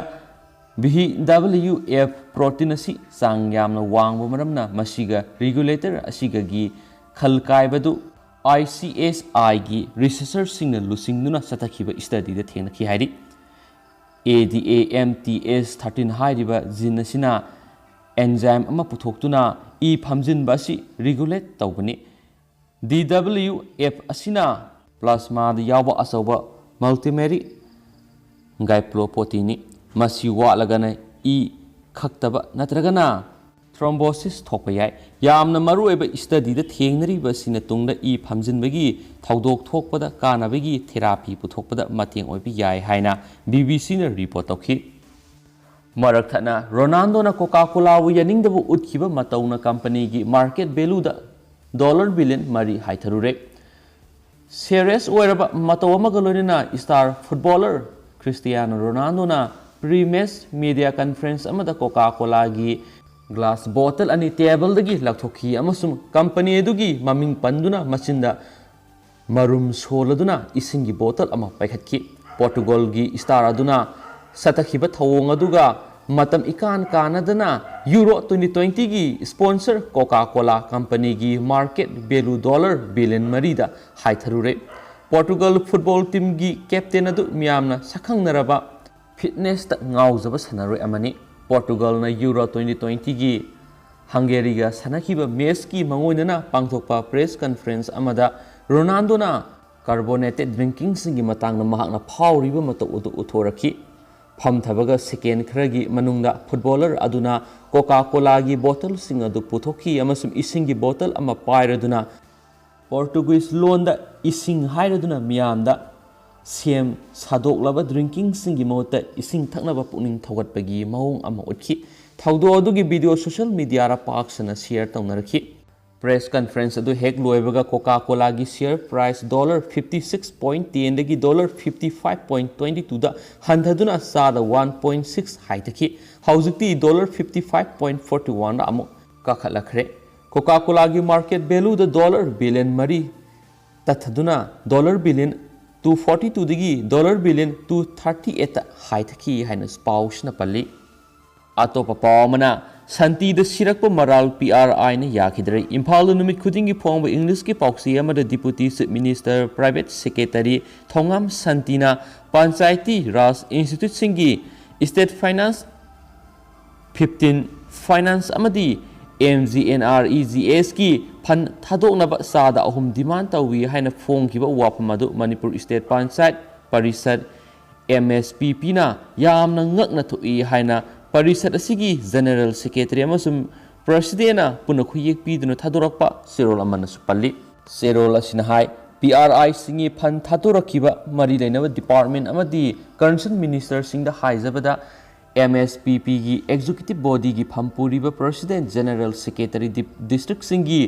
V W F protein ꯑꯁꯤ ꯆꯥꯡ ꯌꯥꯝꯅ ꯋꯥꯡꯕ ꯃꯔꯝꯅ ꯃꯁꯤꯒ regulator ꯑꯁꯤꯒꯒꯤ ꯈꯜ ꯀꯥꯏꯕꯗꯨ I C S I ꯒꯤ researcherꯁꯤꯡꯅ ꯂꯨꯆꯤꯡꯗꯨꯅ ꯆꯠꯊꯈꯤꯕ studyꯗ ꯊꯦꯡꯅꯈꯤ ꯍꯥꯏꯔꯤ꯫ A D A M T S thirteen ꯍꯥꯏꯔꯤꯕ gene ꯑꯁꯤꯅ enzyme ꯑꯃ ꯄꯨꯊꯣꯛꯇꯨꯅ ꯏ ꯐꯝꯖꯤꯟꯕ ꯑꯁꯤ regulate ꯇꯧꯕꯅꯤ꯫ D W F ꯑꯁꯤꯅ plasmaꯗ ꯌꯥꯎꯕ ꯑꯆꯧꯕ multimeric glycoproteinꯅꯤ꯫ ꯃꯁꯤ ꯋꯥꯠꯂꯒꯅ ꯏ ꯈꯛꯇꯕ ꯅꯠꯇ꯭ꯔꯒꯅ Thrombosis ꯊꯣꯛꯄ ꯌꯥꯏ꯫ ꯌꯥꯝꯅ ꯃꯔꯨꯑꯣꯏꯕ studyꯗ ꯊꯦꯡꯅꯔꯤꯕ ꯑꯁꯤꯅ ꯇꯨꯡꯗ ꯏ ꯐꯝꯖꯤꯟꯕꯒꯤ ꯊꯧꯗꯣꯛ ꯊꯣꯛꯄꯗ ꯀꯥꯟꯅꯕꯒꯤ therapy ꯄꯨꯊꯣꯛꯄꯗ ꯃꯇꯦꯡ ꯑꯣꯏꯕ ꯌꯥꯏ ꯍꯥꯏꯅ BBCꯅ report ꯇꯧꯈꯤ꯫ ꯃꯔꯛ ꯊꯠꯅ ꯔꯣꯅꯥꯜꯗꯣꯅ Coca-Colaꯕꯨ ꯌꯥꯅꯤꯡꯗꯕ ꯎꯠꯈꯤꯕ ꯃꯇꯧꯅ companyꯒꯤ market valueꯗ dollar billion ꯃꯔꯤ ꯍꯥꯏꯊꯔꯨꯔꯦ꯫ Serious ꯑꯣꯏꯔꯕ ꯃꯇꯧ ꯑꯃꯒ ꯂꯣꯏꯅꯅ star footballer Cristiano Ronaldoꯅ pre-match media conference ꯑꯃꯗ Coca-Colaꯒꯤ glass bottle ꯑꯅꯤ tableꯗꯒꯤ ꯂꯧꯊꯣꯛꯈꯤ ꯑꯃꯁꯨꯡ company ꯑꯗꯨꯒꯤ ꯃꯃꯤꯡ ꯄꯟꯗꯨꯅ ꯃꯆꯤꯟꯗ ꯃꯔꯨꯝ ꯁꯣꯜꯂꯗꯨꯅ ꯏꯁꯤꯡꯒꯤ bottle ꯑꯃ ꯄꯥꯏꯈꯠꯈꯤ꯫ Portugalꯒꯤ star ꯑꯗꯨꯅ ꯆꯠꯊꯈꯤꯕ ꯊꯧꯑꯣꯡ ꯑꯗꯨꯒ ꯃꯇꯝ ꯏꯀꯥꯟ ꯀꯥꯟꯅꯗꯅ Euro twenty twentyꯒꯤ sponsor Coca-Cola companyꯒꯤ market value dollar billion ꯃꯔꯤꯗ ꯍꯥꯏꯊꯔꯨꯔꯦ꯫ Portugal football teamꯒꯤ captain ꯑꯗꯨ ꯃꯤꯌꯥꯝꯅ ꯁꯛꯈꯪꯅꯔꯕ fitnessꯇ ꯉꯥꯎꯖꯕ ꯁꯥꯟꯅꯔꯣꯏ ꯑꯃꯅꯤ꯫ Portugalꯅ Euro twenty twentyꯒꯤ Hungaryꯒ ꯁꯥꯟꯅꯈꯤꯕ matchꯀꯤ ꯃꯉꯣꯏꯅꯅ ꯄꯥꯡꯊꯣꯛꯄ press conference ꯑꯃꯗ ꯔꯣꯅꯥꯜꯗꯣꯅ carbonated drinkingꯁꯤꯡꯒꯤ ꯃꯇꯥꯡꯗ ꯃꯍꯥꯛꯅ ꯐꯥꯎꯔꯤꯕ ꯃꯇꯧ ꯑꯗꯨ ꯎꯠꯊꯣꯔꯛꯈꯤ꯫ ꯐꯝꯊꯕꯒ second ꯈꯔꯒꯤ ꯃꯅꯨꯡꯗ footballer ꯑꯗꯨꯅ Coca-Colaꯒꯤ bottleꯁꯤꯡ ꯑꯗꯨ ꯄꯨꯊꯣꯛꯈꯤ ꯑꯃꯁꯨꯡ ꯏꯁꯤꯡꯒꯤ bottle ꯑꯃ ꯄꯥꯏꯔꯗꯨꯅ Portuguese ꯂꯣꯟꯗ ꯏꯁꯤꯡ ꯍꯥꯏꯔꯗꯨꯅ ꯃꯤꯌꯥꯝꯗ ꯁꯦꯝ ꯁꯥꯗꯣꯛꯂꯕ drinkingꯁꯤꯡꯒꯤ ꯃꯍꯨꯠꯇ ꯏꯁꯤꯡ ꯊꯛꯅꯕ ꯄꯨꯛꯅꯤꯡ ꯊꯧꯒꯠꯄꯒꯤ ꯃꯑꯣꯡ ꯑꯃ ꯎꯠꯈꯤ꯫ ꯊꯧꯗꯣꯛ ꯑꯗꯨꯒꯤ video social mediaꯗ ꯄꯥꯛ ꯁꯟꯅ share ꯇꯧꯅꯔꯛꯈꯤ꯫ Press conference ꯑꯗꯨ ꯍꯦꯛ ꯂꯣꯏꯕꯒ Coca-Colaꯒꯤ share price dollar fifty six point ten ꯗꯒꯤ dollar fifty five point twenty twoꯗ ꯍꯟꯊꯗꯨꯅ ꯆꯥꯗ one point six ꯍꯥꯏꯊꯈꯤ꯫ ꯍꯧꯖꯤꯛꯇꯤ dollar fifty five point forty oneꯗ ꯑꯃꯨꯛ ꯀꯥꯈꯠꯂꯛꯈ꯭ꯔꯦ꯫ Coca-Colaꯒꯤ market valueꯗ dollar billion ꯃꯔꯤ ꯇꯠꯊꯗꯨꯅ dollar billion two forty twoꯗꯒꯤ dollar billion two thirty eightꯇ ꯍꯥꯏꯊꯈꯤ ꯍꯥꯏꯅ ꯄꯥꯎꯁꯤꯅ ꯄꯜꯂꯤ꯫ ꯑꯇꯣꯞꯄ ꯄꯥꯎ ꯑꯃꯅ, ꯁꯥꯟꯇꯤꯗ ꯁꯤꯔꯛꯄ ꯃꯔꯥꯜ PRIꯅ ꯌꯥꯈꯤꯗ꯭ꯔꯦ꯫ ꯏꯝꯐꯥꯜꯗ ꯅꯨꯃꯤꯠ ꯈꯨꯗꯤꯡꯒꯤ ꯐꯣꯡꯕ Englishꯀꯤ ꯄꯥꯎꯆꯦ ꯑꯃꯗ Deputy Chief Minister Private Secretary ꯊꯣꯉꯥꯝ ꯁꯥꯟꯇꯤꯅ Panchayati Raj Instituteꯁꯤꯡꯒꯤ state finance fifteen finance ꯑꯃꯗꯤ MGNREGSꯀꯤ fund ꯊꯥꯗꯣꯛꯅꯕ ꯆꯥꯗ ꯑꯍꯨꯝ demand ꯇꯧꯏ ꯍꯥꯏꯅ ꯐꯣꯡꯈꯤꯕ ꯋꯥꯐꯝ ꯑꯗꯨ ꯃꯅꯤꯄꯨꯔ State Panchayat Parishad, MSPPꯅ ꯌꯥꯝꯅ ꯉꯛꯅ ꯊꯣꯛꯏ ꯍꯥꯏꯅ ꯄꯔꯤꯁꯠ ꯑꯁꯤꯒꯤ General Secretary ꯑꯃꯁꯨꯡ ꯄ꯭ꯔꯁꯤꯗꯦꯟꯅ ꯄꯨꯟꯅ ꯈꯨꯌꯦꯛ ꯄꯤꯗꯨꯅ ꯊꯥꯗꯣꯔꯛꯄ ꯆꯦꯔꯣꯜ ꯑꯃꯅꯁꯨ ꯄꯜꯂꯤ꯫ ꯆꯦꯔꯣꯜ ꯑꯁꯤꯅ ꯍꯥꯏ, ꯄꯤ ꯑꯥꯔ ꯑꯥꯏꯁꯤꯡꯒꯤ ꯐꯟ ꯊꯥꯗꯣꯔꯛꯈꯤꯕ ꯃꯔꯤ ꯂꯩꯅꯕ ꯗꯤꯄꯥꯔꯠꯃꯦꯟ ꯑꯃꯗꯤ ꯀꯟꯁꯔꯟ ꯃꯤꯅꯤꯁꯇꯔꯁꯤꯡꯗ ꯍꯥꯏꯖꯕꯗ, ꯑꯦꯝ ꯑꯦꯁ ꯄꯤ ꯄꯤꯒꯤ ꯑꯦꯛꯖꯤꯀ꯭ꯌꯨꯇꯤꯚ ꯕꯣꯗꯤꯒꯤ ꯐꯝ ꯄꯨꯔꯤꯕ ꯄ꯭ꯔꯁꯤꯗꯦꯟ, ꯖꯦꯅꯔꯦꯜ ꯁꯦꯀ꯭ꯔꯦꯇꯔꯤ, ꯗꯤ-, ꯗꯤꯁꯇ꯭ꯔꯤꯛꯁꯤꯡꯒꯤ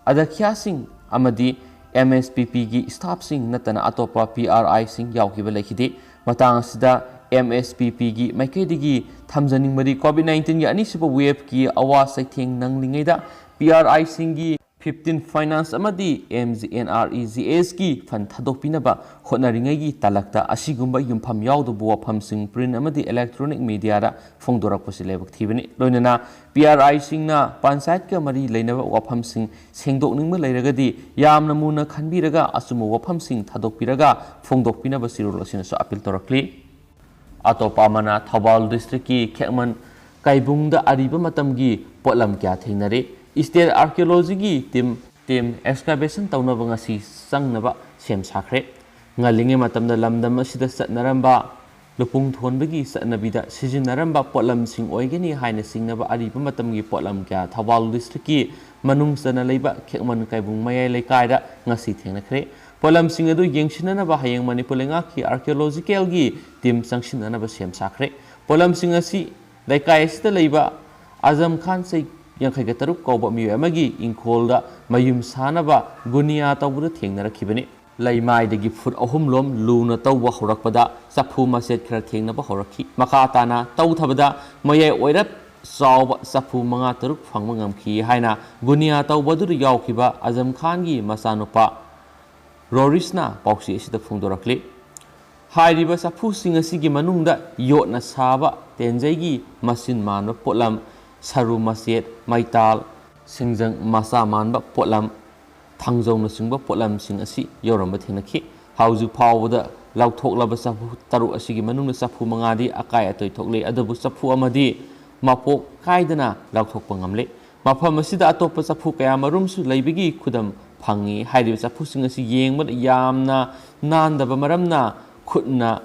ꯑꯗ꯭ꯌꯛꯁꯁꯤꯡ ꯑꯃꯗꯤ ꯑꯦꯝ ꯑꯦꯁ ꯄꯤ ꯄꯤꯒꯤ ꯁ꯭ꯇꯥꯐꯁꯤꯡ ꯅꯠꯇꯅ ꯑꯇꯣꯞꯄ ꯄꯤ ꯑꯥꯔ ꯑꯥꯏꯁꯤꯡ ꯌꯥꯎꯈꯤꯕ ꯂꯩꯈꯤꯗꯦ꯫ ꯃꯇꯥꯡ ꯑꯁꯤꯗ ꯑꯦꯝ ꯑꯦꯁ ꯄꯤ ꯄꯤꯒꯤ ꯃꯥꯏꯀꯩꯗꯒꯤ ꯊꯝꯖꯅꯤꯡꯕꯗꯤ, ꯀꯣꯚꯤꯗ ꯅꯥꯏꯟꯇꯤꯟꯒꯤ ꯑꯅꯤꯁꯨꯕ ꯋꯦꯕꯀꯤ ꯑꯋꯥ ꯆꯩꯊꯦꯡ ꯅꯪꯂꯤꯉꯩꯗ ꯄꯤ ꯑꯥꯔ ꯑꯥꯏꯁꯤꯡꯒꯤ ꯐꯤꯐꯇꯤꯟ ꯐꯥꯏꯅꯥꯟꯁ ꯑꯃꯗꯤ M G N R E G ꯑꯦꯁꯀꯤ ꯐꯟ ꯊꯥꯗꯣꯛꯄꯤꯅꯕ ꯍꯣꯠꯅꯔꯤꯉꯩꯒꯤ ꯇꯥꯂꯛꯇ ꯑꯁꯤꯒꯨꯝꯕ ꯌꯨꯝꯐꯝ ꯌꯥꯎꯗꯕ ꯋꯥꯐꯝꯁꯤꯡ ꯄ꯭ꯔꯤꯟ ꯑꯃꯗꯤ ꯏꯂꯦꯛꯇ꯭ꯔꯣꯅꯤꯛ ꯃꯤꯗꯤꯌꯥꯗ ꯐꯣꯡꯗꯣꯔꯛꯄꯁꯤ ꯂꯥꯏꯕꯛ ꯊꯤꯕꯅꯤ꯫ ꯂꯣꯏꯅꯅ ꯄꯤ ꯑꯥꯔ ꯑꯥꯏꯁꯤꯡꯅ ꯄꯟꯆꯥꯌꯠꯀ ꯃꯔꯤ ꯂꯩꯅꯕ ꯋꯥꯐꯝꯁꯤꯡ ꯁꯦꯡꯗꯣꯛꯅꯤꯡꯕ ꯂꯩꯔꯒꯗꯤ ꯌꯥꯝꯅ ꯃꯨꯟꯅ ꯈꯟꯕꯤꯔꯒ ꯑꯆꯨꯝꯕ ꯋꯥꯐꯝꯁꯤꯡ ꯊꯥꯗꯣꯛꯄꯤꯔꯒ ꯐꯣꯡꯗꯣꯛꯄꯤꯅꯕ ꯆꯦꯔꯣꯜ ꯑꯁꯤꯅꯁꯨ ꯑꯄꯤꯜ ꯇꯧꯔꯛꯂꯤ꯫ ꯑꯇꯣꯞꯄ ꯑꯃꯅ ꯊꯧꯕꯥꯜ ꯗꯤꯁꯇ꯭ꯔꯤꯛꯀꯤ ꯈꯦꯛꯃꯟ ꯀꯥꯏꯕꯨꯡꯗ ꯑꯔꯤꯕ ꯃꯇꯝꯒꯤ ꯄꯣꯠꯂꯝ ꯀꯌꯥ ꯊꯦꯡꯅꯔꯦ꯫ ꯁ꯭ꯇꯦꯠ ꯑꯥꯔꯀꯤꯑꯣꯂꯣꯖꯤꯒꯤ ꯇꯤꯝ, ꯇꯤꯝ ꯑꯦꯛꯁꯀꯥꯚꯦꯁꯟ ꯇꯧꯅꯕ ꯉꯁꯤ ꯆꯪꯅꯕ ꯁꯦꯝ ꯁꯥꯈ꯭ꯔꯦ꯫ ꯉꯜꯂꯤꯉꯩ ꯃꯇꯝꯗ ꯂꯝꯗꯝ ꯑꯁꯤꯗ ꯆꯠꯅꯔꯝꯕ ꯂꯨꯄꯨꯡ ꯊꯣꯟꯕꯒꯤ ꯆꯠꯅꯕꯤꯗ ꯁꯤꯖꯤꯟꯅꯔꯝꯕ ꯄꯣꯠꯂꯝꯁꯤꯡ ꯑꯣꯏꯒꯅꯤ ꯍꯥꯏꯅ ꯆꯤꯡꯅꯕ ꯑꯔꯤꯕ ꯃꯇꯝꯒꯤ ꯄꯣꯠꯂꯝ ꯀꯌꯥ ꯊꯧꯕꯥꯜ ꯗꯤꯁꯇ꯭ꯔꯤꯛꯀꯤ ꯃꯅꯨꯡ ꯆꯟꯅ ꯂꯩꯕ ꯈꯦꯛꯃꯟ ꯀꯥꯏꯕꯨꯡ ꯃꯌꯥꯏ ꯂꯩꯀꯥꯏꯗ ꯉꯁꯤ ꯊꯦꯡꯅꯈ꯭ꯔꯦ꯫ ꯄꯣꯠꯂꯝꯁꯤꯡ ꯑꯗꯨ ꯌꯦꯡꯁꯤꯟꯅꯅꯕ ꯍꯌꯦꯡ ꯃꯅꯤꯄꯨꯔ ꯂꯩꯉꯥꯛꯀꯤ ꯑꯥꯔꯀꯤꯑꯣꯂꯣꯖꯤꯀꯦꯜꯒꯤ ꯇꯤꯝ ꯆꯪꯁꯤꯟꯅꯅꯕ ꯁꯦꯝ ꯁꯥꯈ꯭ꯔꯦ꯫ ꯄꯣꯠꯂꯝꯁꯤꯡ ꯑꯁꯤ ꯂꯩꯀꯥꯏ ꯑꯁꯤꯗ ꯂꯩꯕ ꯑꯖꯝ ꯈꯥꯟ ꯆꯍꯤ ꯌꯥꯡꯈꯩꯒ ꯇꯔꯨꯛ ꯀꯧꯕ ꯃꯤꯑꯣꯏ ꯑꯃꯒꯤ ꯏꯪꯈꯣꯜꯗ ꯃꯌꯨꯝ ꯁꯥꯅꯕ ꯒꯨꯅꯤꯌꯥ ꯇꯧꯕꯗ ꯊꯦꯡꯅꯔꯛꯈꯤꯕꯅꯤ꯫ ꯂꯩꯃꯥꯏꯗꯒꯤ ꯐꯨꯠ ꯑꯍꯨꯝ ꯂꯣꯝ ꯂꯨꯅ ꯇꯧꯕ ꯍꯧꯔꯛꯄꯗ ꯆꯐꯨ ꯃꯆꯦꯠ ꯈꯔ ꯊꯦꯡꯅꯕ ꯍꯧꯔꯛꯈꯤ꯫ ꯃꯈꯥ ꯇꯥꯅ ꯇꯧꯊꯕꯗ ꯃꯌꯥꯏ ꯑꯣꯏꯔꯞ ꯆꯥꯎꯕ ꯆꯐꯨ ꯃꯉꯥ ꯇꯔꯨꯛ ꯐꯪꯕ ꯉꯝꯈꯤ ꯍꯥꯏꯅ ꯒꯨꯅꯤꯌꯥ ꯇꯧꯕ ꯑꯗꯨꯗ ꯌꯥꯎꯈꯤꯕ ꯑꯖꯝ ꯈꯥꯟꯒꯤ ꯃꯆꯥꯅꯨꯄꯥ ꯔꯣꯔꯤꯁꯅ ꯄꯥꯎꯆꯦ ꯑꯁꯤꯗ ꯐꯣꯡꯗꯣꯔꯛꯂꯤ꯫ ꯍꯥꯏꯔꯤꯕ ꯆꯐꯨꯁꯤꯡ ꯑꯁꯤꯒꯤ ꯃꯅꯨꯡꯗ ꯌꯣꯠꯅ ꯁꯥꯕ ꯇꯦꯟꯖꯩꯒꯤ ꯃꯆꯤꯟ ꯃꯥꯟꯕ ꯄꯣꯠꯂꯝ, ꯁꯔꯨ ꯃꯆꯦꯠ, ꯃꯩꯇꯥꯜ, ꯁꯤꯡꯖꯪ ꯃꯆꯥ ꯃꯥꯟꯕ ꯄꯣꯠꯂꯝ, ꯊꯥꯡꯖꯧꯅꯆꯤꯡꯕ ꯄꯣꯠꯂꯝꯁꯤꯡ ꯑꯁꯤ ꯌꯧꯔꯝꯕ ꯊꯦꯡꯅꯈꯤ꯫ ꯍꯧꯖꯤꯛ ꯐꯥꯎꯕꯗ ꯂꯧꯊꯣꯛꯂꯕ ꯆꯐꯨ ꯇꯔꯨꯛ ꯑꯁꯤꯒꯤ ꯃꯅꯨꯡꯗ ꯆꯐꯨ ꯃꯉꯥꯗꯤ ꯑꯀꯥꯏ ꯑꯇꯣꯏ ꯊꯣꯛꯂꯦ, ꯑꯗꯨꯕꯨ ꯆꯐꯨ ꯑꯃꯗꯤ ꯃꯄꯣꯛ ꯀꯥꯏꯗꯅ ꯂꯧꯊꯣꯛꯄ ꯉꯝꯂꯦ꯫ ꯃꯐꯝ ꯑꯁꯤꯗ ꯑꯇꯣꯞꯄ ꯆꯐꯨ ꯀꯌꯥ ꯃꯔꯨꯝꯁꯨ ꯂꯩꯕꯒꯤ ꯈꯨꯗꯝ ꯐꯪꯏ꯫ ꯍꯥꯏꯔꯤꯕ ꯆꯐꯨꯁꯤꯡ ꯑꯁꯤ ꯌꯦꯡꯕꯗ ꯌꯥꯝꯅ ꯅꯥꯟꯗꯕ ꯃꯔꯝꯅ ꯈꯨꯠꯅ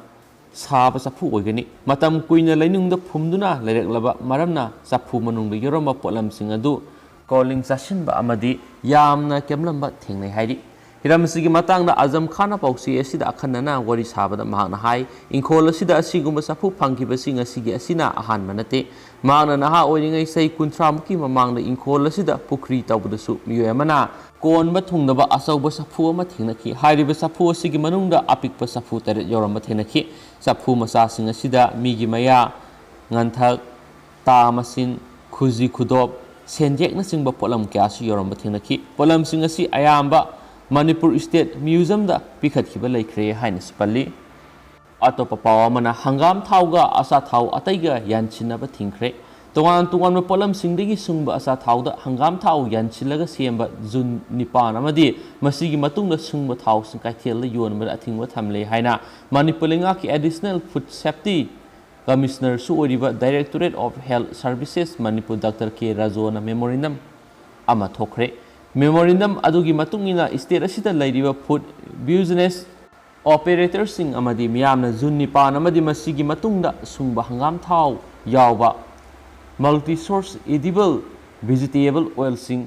ꯁꯥꯕ ꯆꯐꯨ ꯑꯣꯏꯒꯅꯤ꯫ ꯃꯇꯝ ꯀꯨꯏꯅ ꯂꯩꯅꯨꯡꯗ ꯐꯨꯝꯗꯨꯅ ꯂꯩꯔꯛꯂꯕ ꯃꯔꯝꯅ ꯆꯐꯨ ꯃꯅꯨꯡꯗ ꯌꯥꯎꯔꯝꯕ ꯄꯣꯠꯂꯝꯁꯤꯡ ꯑꯗꯨ ꯀꯣꯂꯤꯡ ꯆꯥꯁꯤꯟꯕ ꯑꯃꯗꯤ ꯌꯥꯝꯅ ꯀꯦꯝꯂꯝꯕ ꯊꯦꯡꯅꯩ ꯍꯥꯏꯔꯤ꯫ ꯍꯤꯔꯝ ꯑꯁꯤꯒꯤ ꯃꯇꯥꯡꯗ ꯑꯖꯝ ꯈꯥꯟꯅ ꯄꯥꯎꯆꯦ ꯑꯁꯤꯗ ꯑꯈꯟꯅꯅ ꯋꯥꯔꯤ ꯁꯥꯕꯗ ꯃꯍꯥꯛꯅ ꯍꯥꯏ, ꯏꯪꯈꯣꯜ ꯑꯁꯤꯗ ꯑꯁꯤꯒꯨꯝꯕ ꯆꯐꯨ ꯐꯪꯈꯤꯕꯁꯤ ꯉꯁꯤꯒꯤ ꯑꯁꯤꯅ ꯑꯍꯥꯟꯕ ꯅꯠꯇꯦ꯫ ꯃꯍꯥꯛꯅ ꯅꯍꯥ ꯑꯣꯏꯔꯤꯉꯩ ꯆꯍꯤ ꯀꯨꯟꯊ꯭ꯔꯥ ꯃꯨꯛꯀꯤ ꯃꯃꯥꯡꯗ ꯏꯪꯈꯣꯜ ꯑꯁꯤꯗ ꯄꯨꯈ꯭ꯔꯤ ꯇꯧꯕꯗꯁꯨ ꯃꯤꯑꯣꯏ ꯑꯃꯅ ꯀꯣꯟꯕ ꯊꯨꯡꯗꯕ ꯑꯆꯧꯕ ꯆꯐꯨ ꯑꯃ ꯊꯦꯡꯅꯈꯤ꯫ ꯍꯥꯏꯔꯤꯕ ꯆꯐꯨ ꯑꯁꯤꯒꯤ ꯃꯅꯨꯡꯗ ꯑꯄꯤꯛꯄ ꯆꯐꯨ ꯇꯔꯦꯠ ꯌꯥꯎꯔꯝꯕ ꯊꯦꯡꯅꯈꯤ꯫ ꯆꯐꯨ ꯃꯆꯥꯁꯤꯡ ꯑꯁꯤꯗ ꯃꯤꯒꯤ ꯃꯌꯥ, ꯉꯟꯊꯛ, ꯇꯥ ꯃꯁꯤꯟ, ꯈꯨꯖꯤ ꯈꯨꯗꯣꯞ, ꯁꯦꯟꯖꯦꯛꯅꯆꯤꯡꯕ ꯄꯣꯠꯂꯝ ꯀꯌꯥꯁꯨ ꯌꯥꯎꯔꯝꯕ ꯊꯦꯡꯅꯈꯤ꯫ ꯄꯣꯠꯂꯝꯁꯤꯡ ꯑꯁꯤ ꯑꯌꯥꯝꯕ ꯃꯅꯤꯄꯨꯔ ꯁ꯭ꯇꯦꯠ ꯃ꯭ꯌꯨꯖꯝꯗ ꯄꯤꯈꯠꯈꯤꯕ ꯂꯩꯈ꯭ꯔꯦ ꯍꯥꯏꯅꯁꯨ ꯄꯜꯂꯤ꯫ ꯑꯇꯣꯞꯄ ꯄꯥꯎ ꯑꯃꯅ, ꯍꯪꯒꯥꯝ ꯊꯥꯎꯒ ꯑꯆꯥꯊꯥꯎ ꯑꯇꯩꯒ ꯌꯥꯟꯁꯤꯟꯅꯕ ꯊꯤꯡꯈ꯭ꯔꯦ꯫ ꯇꯣꯉꯥꯟ ꯇꯣꯉꯥꯟꯕ ꯄꯣꯠꯂꯝꯁꯤꯡꯗꯒꯤ ꯁꯨꯡꯕ ꯑꯆꯥꯊꯥꯎꯗ ꯍꯪꯒꯥꯝ ꯊꯥꯎ ꯌꯥꯟꯁꯤꯜꯂꯒ ꯁꯦꯝꯕ ꯖꯨꯟ ꯅꯤꯄꯥꯟ ꯑꯃꯗꯤ ꯃꯁꯤꯒꯤ ꯃꯇꯨꯡꯗ ꯁꯨꯡꯕ ꯊꯥꯎꯁꯤꯡ ꯀꯩꯊꯦꯜꯗ ꯌꯣꯟꯕꯗ ꯑꯊꯤꯡꯕ ꯊꯝꯂꯦ ꯍꯥꯏꯅ ꯃꯅꯤꯄꯨꯔ ꯂꯩꯉꯥꯛꯀꯤ Additional Food Safety Commissionerꯁꯨ ꯑꯣꯏꯔꯤꯕ Directorate of Health Services Manipur doctor K ꯔꯥꯖꯣꯅ memorandum ꯑꯃ ꯊꯣꯛꯈ꯭ꯔꯦ꯫ Memorandum ꯑꯗꯨꯒꯤ ꯃꯇꯨꯡ ꯏꯟꯅ, state ꯑꯁꯤꯗ ꯂꯩꯔꯤꯕ food business operatorꯁꯤꯡ ꯑꯃꯗꯤ ꯃꯤꯌꯥꯝꯅ ꯖꯨꯟ ꯅꯤꯄꯥꯟ ꯑꯃꯗꯤ ꯃꯁꯤꯒꯤ ꯃꯇꯨꯡꯗ ꯁꯨꯡꯕ ꯍꯪꯒꯥꯝ ꯊꯥꯎ ꯌꯥꯎꯕ multi source edible vegetable oilꯁꯤꯡ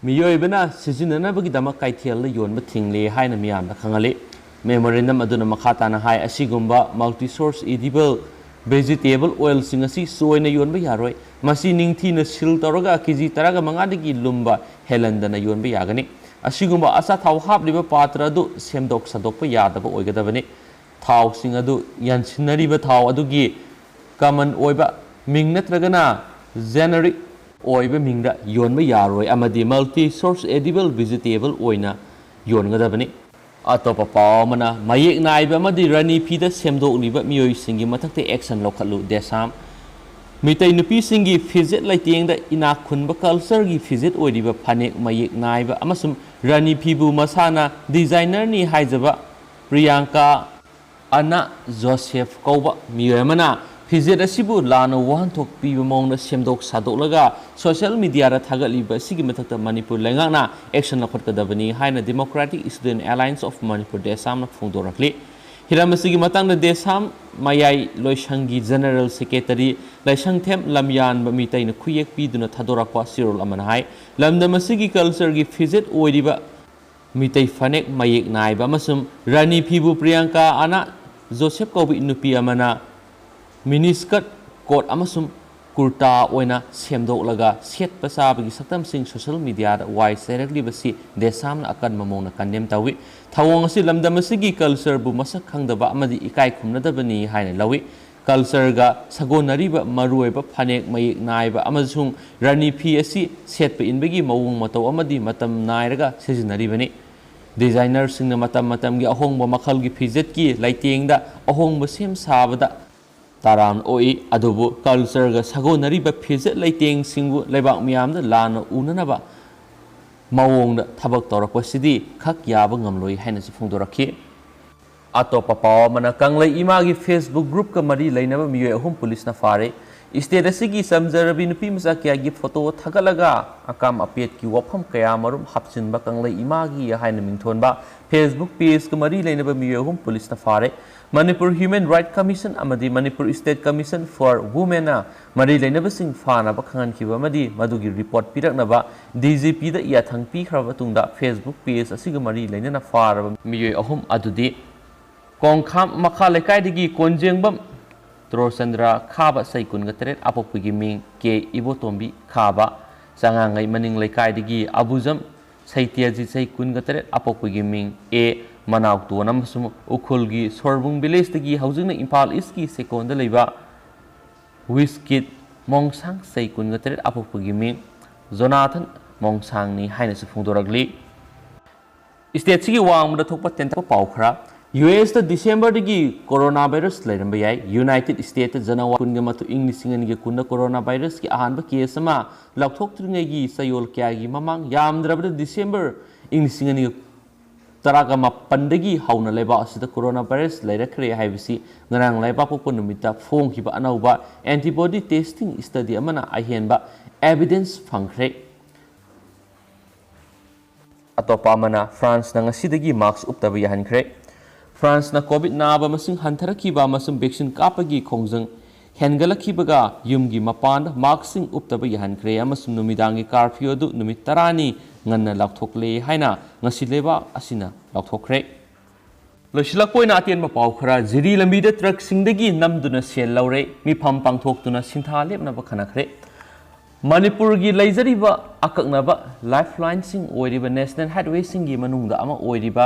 ꯃꯤꯑꯣꯏꯕꯅ ꯁꯤꯖꯤꯟꯅꯅꯕꯒꯤꯗꯃꯛ ꯀꯩꯊꯦꯜꯗ ꯌꯣꯟꯕ ꯊꯤꯡꯂꯦ ꯍꯥꯏꯅ ꯃꯤꯌꯥꯝꯗ ꯈꯪꯍꯜꯂꯤ꯫ Memorandum ꯑꯗꯨꯅ ꯃꯈꯥ ꯇꯥꯅ ꯍꯥꯏ, ꯑꯁꯤꯒꯨꯝꯕ multi source edible vegetable oilꯁꯤꯡ ꯑꯁꯤ ꯆꯣꯏꯅ ꯌꯣꯟꯕ ꯌꯥꯔꯣꯏ꯫ ꯃꯁꯤ ꯅꯤꯡꯊꯤꯅ seal ꯇꯧꯔꯒ ꯀꯦꯖꯤ ꯇꯔꯥꯃꯉꯥꯗꯒꯤ ꯂꯨꯝꯕ ꯍꯦꯜꯍꯟꯗꯅ ꯌꯣꯟꯕ ꯌꯥꯒꯅꯤ꯫ ꯑꯁꯤꯒꯨꯝꯕ ꯑꯆꯥꯊꯥꯎ ꯍꯥꯞꯂꯤꯕ ꯄꯥꯇ꯭ꯔ ꯑꯗꯨ ꯁꯦꯝꯗꯣꯛ ꯁꯥꯗꯣꯛꯄ ꯌꯥꯗꯕ ꯑꯣꯏꯒꯗꯕꯅꯤ꯫ ꯊꯥꯎꯁꯤꯡ ꯑꯗꯨ ꯌꯥꯟꯁꯤꯟꯅꯔꯤꯕ ꯊꯥꯎ ꯑꯗꯨꯒꯤ common ꯑꯣꯏꯕ ꯃꯤꯡ ꯅꯠꯇ꯭ꯔꯒꯅ generic ꯑꯣꯏꯕ ꯃꯤꯡꯗ ꯌꯣꯟꯕ ꯌꯥꯔꯣꯏ ꯑꯃꯗꯤ multi source edible vegetable ꯑꯣꯏꯅ ꯌꯣꯟꯒꯗꯕꯅꯤ꯫ ꯑꯇꯣꯞꯄ ꯄꯥꯎ ꯑꯃꯅ, ꯃꯌꯦꯛ ꯅꯥꯏꯕ ꯑꯃꯗꯤ ꯔꯥꯅꯤ ꯐꯤꯗ ꯁꯦꯝꯗꯣꯛꯂꯤꯕ ꯃꯤꯑꯣꯏꯁꯤꯡꯒꯤ ꯃꯊꯛꯇ action ꯂꯧꯈꯠꯂꯨ, ꯗꯦꯁꯥꯝ꯫ ꯃꯤꯇꯩ ꯅꯨꯄꯤꯁꯤꯡꯒꯤ ꯐꯤꯖꯦꯠ ꯂꯩꯇꯦꯡꯗ ꯏꯅꯥꯛ ꯈꯨꯟꯕ cultureꯒꯤ ꯐꯤꯖꯦꯠ ꯑꯣꯏꯔꯤꯕ ꯐꯅꯦꯛ ꯃꯌꯦꯛ ꯅꯥꯏꯕ ꯑꯃꯁꯨꯡ ꯔꯥꯅꯤ ꯐꯤꯕꯨ ꯃꯁꯥꯅ designerꯅꯤ ꯍꯥꯏꯖꯕ ꯄ꯭ꯔꯤꯌꯥꯡꯀꯥ ꯑꯅꯥ ꯖꯣꯁꯦꯐ ꯀꯧꯕ ꯃꯤꯑꯣꯏ ꯑꯃꯅ ꯐꯤꯖꯦꯠ ꯑꯁꯤꯕꯨ ꯂꯥꯟꯅ ꯋꯥꯍꯟꯊꯣꯛ ꯄꯤꯕ ꯃꯑꯣꯡꯗ ꯁꯦꯝꯗꯣꯛ ꯁꯥꯗꯣꯛꯂꯒ social mediaꯗ ꯊꯥꯒꯠꯂꯤꯕ ꯑꯁꯤꯒꯤ ꯃꯊꯛꯇ ꯃꯅꯤꯄꯨꯔ ꯂꯩꯉꯥꯛꯅ action ꯂꯧꯈꯠꯀꯗꯕꯅꯤ ꯍꯥꯏꯅ Democratic Student Alliance of Manipur, ꯗꯦꯁꯥꯝꯅ ꯐꯣꯡꯗꯣꯔꯛꯂꯤ꯫ ꯍꯤꯔꯝ ꯑꯁꯤꯒꯤ ꯃꯇꯥꯡꯗ ꯗꯦꯁꯥꯝ ꯃꯌꯥꯏ ꯂꯣꯏꯁꯪꯒꯤ General Secretary ꯂꯥꯏꯁꯪꯊꯦꯝ ꯂꯝꯌꯥꯟꯕ ꯃꯤꯇꯩꯅ ꯈꯨꯌꯦꯛ ꯄꯤꯗꯨꯅ ꯊꯥꯗꯣꯔꯛꯄ ꯆꯦꯔꯣꯜ ꯑꯃꯅ ꯍꯥꯏ, ꯂꯝꯗꯝ ꯑꯁꯤꯒꯤ cultureꯒꯤ ꯐꯤꯖꯦꯠ ꯑꯣꯏꯔꯤꯕ ꯃꯤꯇꯩ ꯐꯅꯦꯛ ꯃꯌꯦꯛ ꯅꯥꯏꯕ ꯑꯃꯁꯨꯡ ꯔꯥꯅꯤ ꯐꯤꯕꯨ ꯄ꯭ꯔꯤꯌꯥꯡꯀꯥ ꯑꯅꯥ ꯖꯣꯁꯦꯐ ꯀꯧꯕ ꯅꯨꯄꯤ ꯑꯃꯅ mini skirt, coat ꯑꯃꯁꯨꯡ ꯀꯨꯔꯇꯥ ꯑꯣꯏꯅ ꯁꯦꯝꯗꯣꯛꯂꯒ ꯁꯦꯠꯄ ꯆꯥꯕꯒꯤ ꯁꯛꯇꯝꯁꯤꯡ social mediaꯗ ꯋꯥꯏ ꯆꯥꯏꯔꯛꯂꯤꯕꯁꯤ ꯗꯦꯁꯥꯝꯅ ꯑꯀꯟꯕ ꯃꯑꯣꯡꯗ condemn ꯇꯧꯏ꯫ ꯊꯧꯑꯣꯡ ꯑꯁꯤ ꯂꯝꯗꯝ ꯑꯁꯤꯒꯤ cultureꯕꯨ ꯃꯁꯛ ꯈꯪꯗꯕ ꯑꯃꯗꯤ ꯏꯀꯥꯏ ꯈꯨꯝꯅꯗꯕꯅꯤ ꯍꯥꯏꯅ ꯂꯧꯏ꯫ Cultureꯒ ꯁꯥꯒꯣꯟꯅꯔꯤꯕ ꯃꯔꯨꯑꯣꯏꯕ ꯐꯅꯦꯛ ꯃꯌꯦꯛ ꯅꯥꯏꯕ ꯑꯃꯁꯨꯡ ꯔꯥꯅꯤ ꯐꯤ ꯑꯁꯤ ꯁꯦꯠꯄ ꯏꯟꯕꯒꯤ ꯃꯑꯣꯡ ꯃꯇꯧ ꯑꯃꯗꯤ ꯃꯇꯝ ꯅꯥꯏꯔꯒ ꯁꯤꯖꯤꯟꯅꯔꯤꯕꯅꯤ꯫ Designerꯁꯤꯡꯅ ꯃꯇꯝ ꯃꯇꯝꯒꯤ ꯑꯍꯣꯡꯕ ꯃꯈꯜꯒꯤ ꯐꯤꯖꯦꯠꯀꯤ ꯂꯩꯇꯦꯡꯗ ꯑꯍꯣꯡꯕ ꯁꯦꯝ ꯁꯥꯕꯗ ꯇꯔꯥꯝꯅ ꯑꯣꯛꯏ, ꯑꯗꯨꯕꯨ cultureꯒ ꯁꯥꯒꯣꯟꯅꯔꯤꯕ ꯐꯤꯖꯦꯠ ꯂꯩꯇꯦꯡꯁꯤꯡꯕꯨ ꯂꯩꯕꯥꯛ ꯃꯤꯌꯥꯝꯗ ꯂꯥꯟꯅ ꯎꯅꯅꯕ ꯃꯑꯣꯡꯗ ꯊꯕꯛ ꯇꯧꯔꯛꯄꯁꯤꯗꯤ ꯈꯛ ꯌꯥꯕ ꯉꯝꯂꯣꯏ ꯍꯥꯏꯅꯁꯨ ꯐꯣꯡꯗꯣꯔꯛꯈꯤ꯫ ꯑꯇꯣꯞꯄ ꯄꯥꯎ ꯑꯃꯅ, ꯀꯪꯂꯩ ꯏꯃꯥꯒꯤ Facebook groupꯀ ꯃꯔꯤ ꯂꯩꯅꯕ ꯃꯤꯑꯣꯏ ꯑꯍꯨꯝ ꯄꯨꯂꯤꯁꯅ ꯐꯥꯔꯦ꯫ State ꯑꯁꯤꯒꯤ ꯆꯝꯖꯔꯕꯤ ꯅꯨꯄꯤ ꯃꯆꯥ ꯀꯌꯥꯒꯤ photo ꯊꯥꯒꯠꯂꯒ ꯑꯀꯥꯝ ꯑꯄꯦꯠꯀꯤ ꯋꯥꯐꯝ ꯀꯌꯥ ꯃꯔꯨꯝ ꯍꯥꯞꯆꯤꯟꯕ ꯀꯪꯂꯩ ꯏꯃꯥꯒꯤ ꯍꯥꯏꯅ ꯃꯤꯡꯊꯣꯟꯕ Facebook pageꯀ ꯃꯔꯤ ꯂꯩꯅꯕ ꯃꯤꯑꯣꯏ ꯑꯍꯨꯝ ꯄꯨꯂꯤꯁꯅ ꯐꯥꯔꯦ꯫ Manipur Human Rights Commission ꯑꯃꯗꯤ Manipur State Commission for Womenꯅ ꯃꯔꯤ ꯂꯩꯅꯕꯁꯤꯡ ꯐꯥꯅꯕ ꯈꯪꯍꯟꯈꯤꯕ ꯑꯃꯗꯤ ꯃꯗꯨꯒꯤ report ꯄꯤꯔꯛꯅꯕ DGPꯗ ꯌꯥꯊꯪ ꯄꯤꯈ꯭ꯔꯕ ꯃꯇꯨꯡꯗ, Facebook page ꯑꯁꯤꯒ ꯃꯔꯤ ꯂꯩꯅꯅ ꯐꯥꯔꯕ ꯃꯤꯑꯣꯏ ꯑꯍꯨꯝ ꯑꯗꯨꯗꯤ ꯀꯣꯡꯈꯥꯝ ꯃꯈꯥ ꯂꯩꯀꯥꯏꯗꯒꯤ ꯀꯣꯟꯖꯦꯡꯕꯝ ꯇ꯭ꯔꯣꯆꯟꯗ꯭ꯔ, ꯈꯥꯕ ꯆꯍꯤ ꯀꯨꯟꯒ ꯇꯔꯦꯠ, ꯑꯄꯣꯛꯄꯒꯤ ꯃꯤꯡ ꯀꯦ ꯏꯕꯣꯇꯣꯝꯕꯤ, ꯈꯥꯕ ꯆꯉꯥꯡꯉꯩ ꯃꯅꯤꯡ ꯂꯩꯀꯥꯏꯗꯒꯤ ꯑꯕꯨꯖꯝ ꯁꯩꯇ꯭ꯌꯖꯤꯠ, ꯆꯍꯤ ꯀꯨꯟꯒ ꯇꯔꯦꯠ, ꯑꯄꯣꯛꯄꯒꯤ ꯃꯤꯡ ꯑꯦ ꯃꯅꯥꯎꯇꯣꯟ, ꯑꯃꯁꯨꯡ ꯎꯈ꯭ꯔꯨꯜꯒꯤ ꯁꯣꯔꯕꯨꯡ villageꯇꯒꯤ ꯍꯧꯖꯤꯛꯅ ꯏꯝꯐꯥꯜ Eastꯀꯤ ꯆꯦꯛꯀꯣꯟꯗ ꯂꯩꯕ ꯋꯤꯁꯀꯤꯠ ꯃꯣꯡꯁꯥꯡ, ꯆꯍꯤ ꯀꯨꯟꯒ ꯇꯔꯦꯠ, ꯑꯄꯣꯛꯄꯒꯤ ꯃꯤꯡ ꯖꯣꯅꯥꯊꯟ ꯃꯣꯡꯁꯥꯡꯅꯤ ꯍꯥꯏꯅꯁꯨ ꯐꯣꯡꯗꯣꯔꯛꯂꯤ꯫ Stateꯁꯤꯒꯤ ꯋꯥꯡꯃꯗ ꯊꯣꯛꯄ ꯇꯦꯟꯇꯛꯄ ꯄꯥꯎ ꯈꯔ꯫ USꯇ Decemberꯗꯒꯤ coronavirus ꯂꯩꯔꯝꯕ ꯌꯥꯏ꯫ United Statesꯇ January ꯀꯨꯟꯒ ꯃꯥꯊꯣꯏ, ꯏꯪ ꯂꯤꯁꯤꯡ ꯑꯅꯤꯒ ꯀꯨꯟꯗ coronavirusꯀꯤ ꯑꯍꯥꯟꯕ case ꯑꯃ ꯂꯥꯎꯊꯣꯛꯇ꯭ꯔꯤꯉꯩꯒꯤ ꯆꯌꯣꯜ ꯀꯌꯥꯒꯤ ꯃꯃꯥꯡ, ꯌꯥꯝꯗ꯭ꯔꯕꯗ December ꯏꯪ ꯂꯤꯁꯤꯡ ꯑꯅꯤꯒ ꯇꯔꯥꯒ ꯃꯥꯄꯟꯗꯒꯤ ꯍꯧꯅ ꯂꯩꯕꯥꯛ ꯑꯁꯤꯗ coronavirus ꯂꯩꯔꯛꯈ꯭ꯔꯦ ꯍꯥꯏꯕꯁꯤ ꯉꯔꯥꯡ ꯂꯩꯕꯥꯛꯄꯣꯛꯄ ꯅꯨꯃꯤꯠꯇ ꯐꯣꯡꯈꯤꯕ ꯑꯅꯧꯕ antibody testing study ꯑꯃꯅ ꯑꯍꯦꯟꯕ evidence ꯐꯪꯈ꯭ꯔꯦ꯫ ꯑꯇꯣꯞꯄ ꯑꯃꯅ, ꯐ꯭ꯔꯥꯟꯁꯅ ꯉꯁꯤꯗꯒꯤ mask ꯎꯞꯇꯕ ꯌꯥꯍꯟꯈ꯭ꯔꯦ꯫ ꯐ꯭ꯔꯥꯟꯁꯅ ꯀꯣꯚꯤꯗ ꯅꯥꯕ ꯃꯁꯤꯡ ꯍꯟꯊꯔꯛꯈꯤꯕ ꯑꯃꯁꯨꯡ ꯚꯦꯛꯁꯤꯟ ꯀꯥꯞꯄꯒꯤ ꯈꯣꯡꯖꯪ ꯍꯦꯟꯒꯠꯂꯛꯈꯤꯕꯒ ꯌꯨꯝꯒꯤ ꯃꯄꯥꯟꯗ ꯃꯥꯛꯁꯤꯡ ꯎꯞꯇꯕ ꯌꯥꯍꯟꯈ꯭ꯔꯦ ꯑꯃꯁꯨꯡ ꯅꯨꯃꯤꯗꯥꯡꯒꯤ ꯀꯥꯔꯐ꯭ꯌꯨ ꯑꯗꯨ ꯅꯨꯃꯤꯠ ꯇꯔꯥꯅꯤ ꯉꯟꯅ ꯂꯥꯎꯊꯣꯛꯂꯦ ꯍꯥꯏꯅ ꯉꯁꯤ ꯂꯩꯕꯥꯛ ꯑꯁꯤꯅ ꯂꯥꯎꯊꯣꯛꯈ꯭ꯔꯦ꯫ ꯂꯣꯏꯁꯤꯜꯂꯛꯄ ꯑꯣꯏꯅ ꯑꯇꯦꯟꯕ ꯄꯥꯎ ꯈꯔ꯫ ꯖꯤꯔꯤ ꯂꯝꯕꯤꯗ ꯇ꯭ꯔꯛꯁꯤꯡꯗꯒꯤ ꯅꯝꯗꯨꯅ ꯁꯦꯜ ꯂꯧꯔꯦ꯫ ꯃꯤꯐꯝ ꯄꯥꯡꯊꯣꯛꯇꯨꯅ ꯁꯤꯟꯊꯥ ꯂꯦꯞꯅꯕ ꯈꯟꯅꯈ꯭ꯔꯦ꯫ ꯃꯅꯤꯄꯨꯔꯒꯤ ꯂꯩꯖꯔꯤꯕ ꯑꯀꯛꯅꯕ ꯂꯥꯏꯐ ꯂꯥꯏꯟꯁꯤꯡ ꯑꯣꯏꯔꯤꯕ ꯅꯦꯁꯅꯦꯜ ꯍꯥꯏꯠꯋꯦꯁꯤꯡꯒꯤ ꯃꯅꯨꯡꯗ ꯑꯃ ꯑꯣꯏꯔꯤꯕ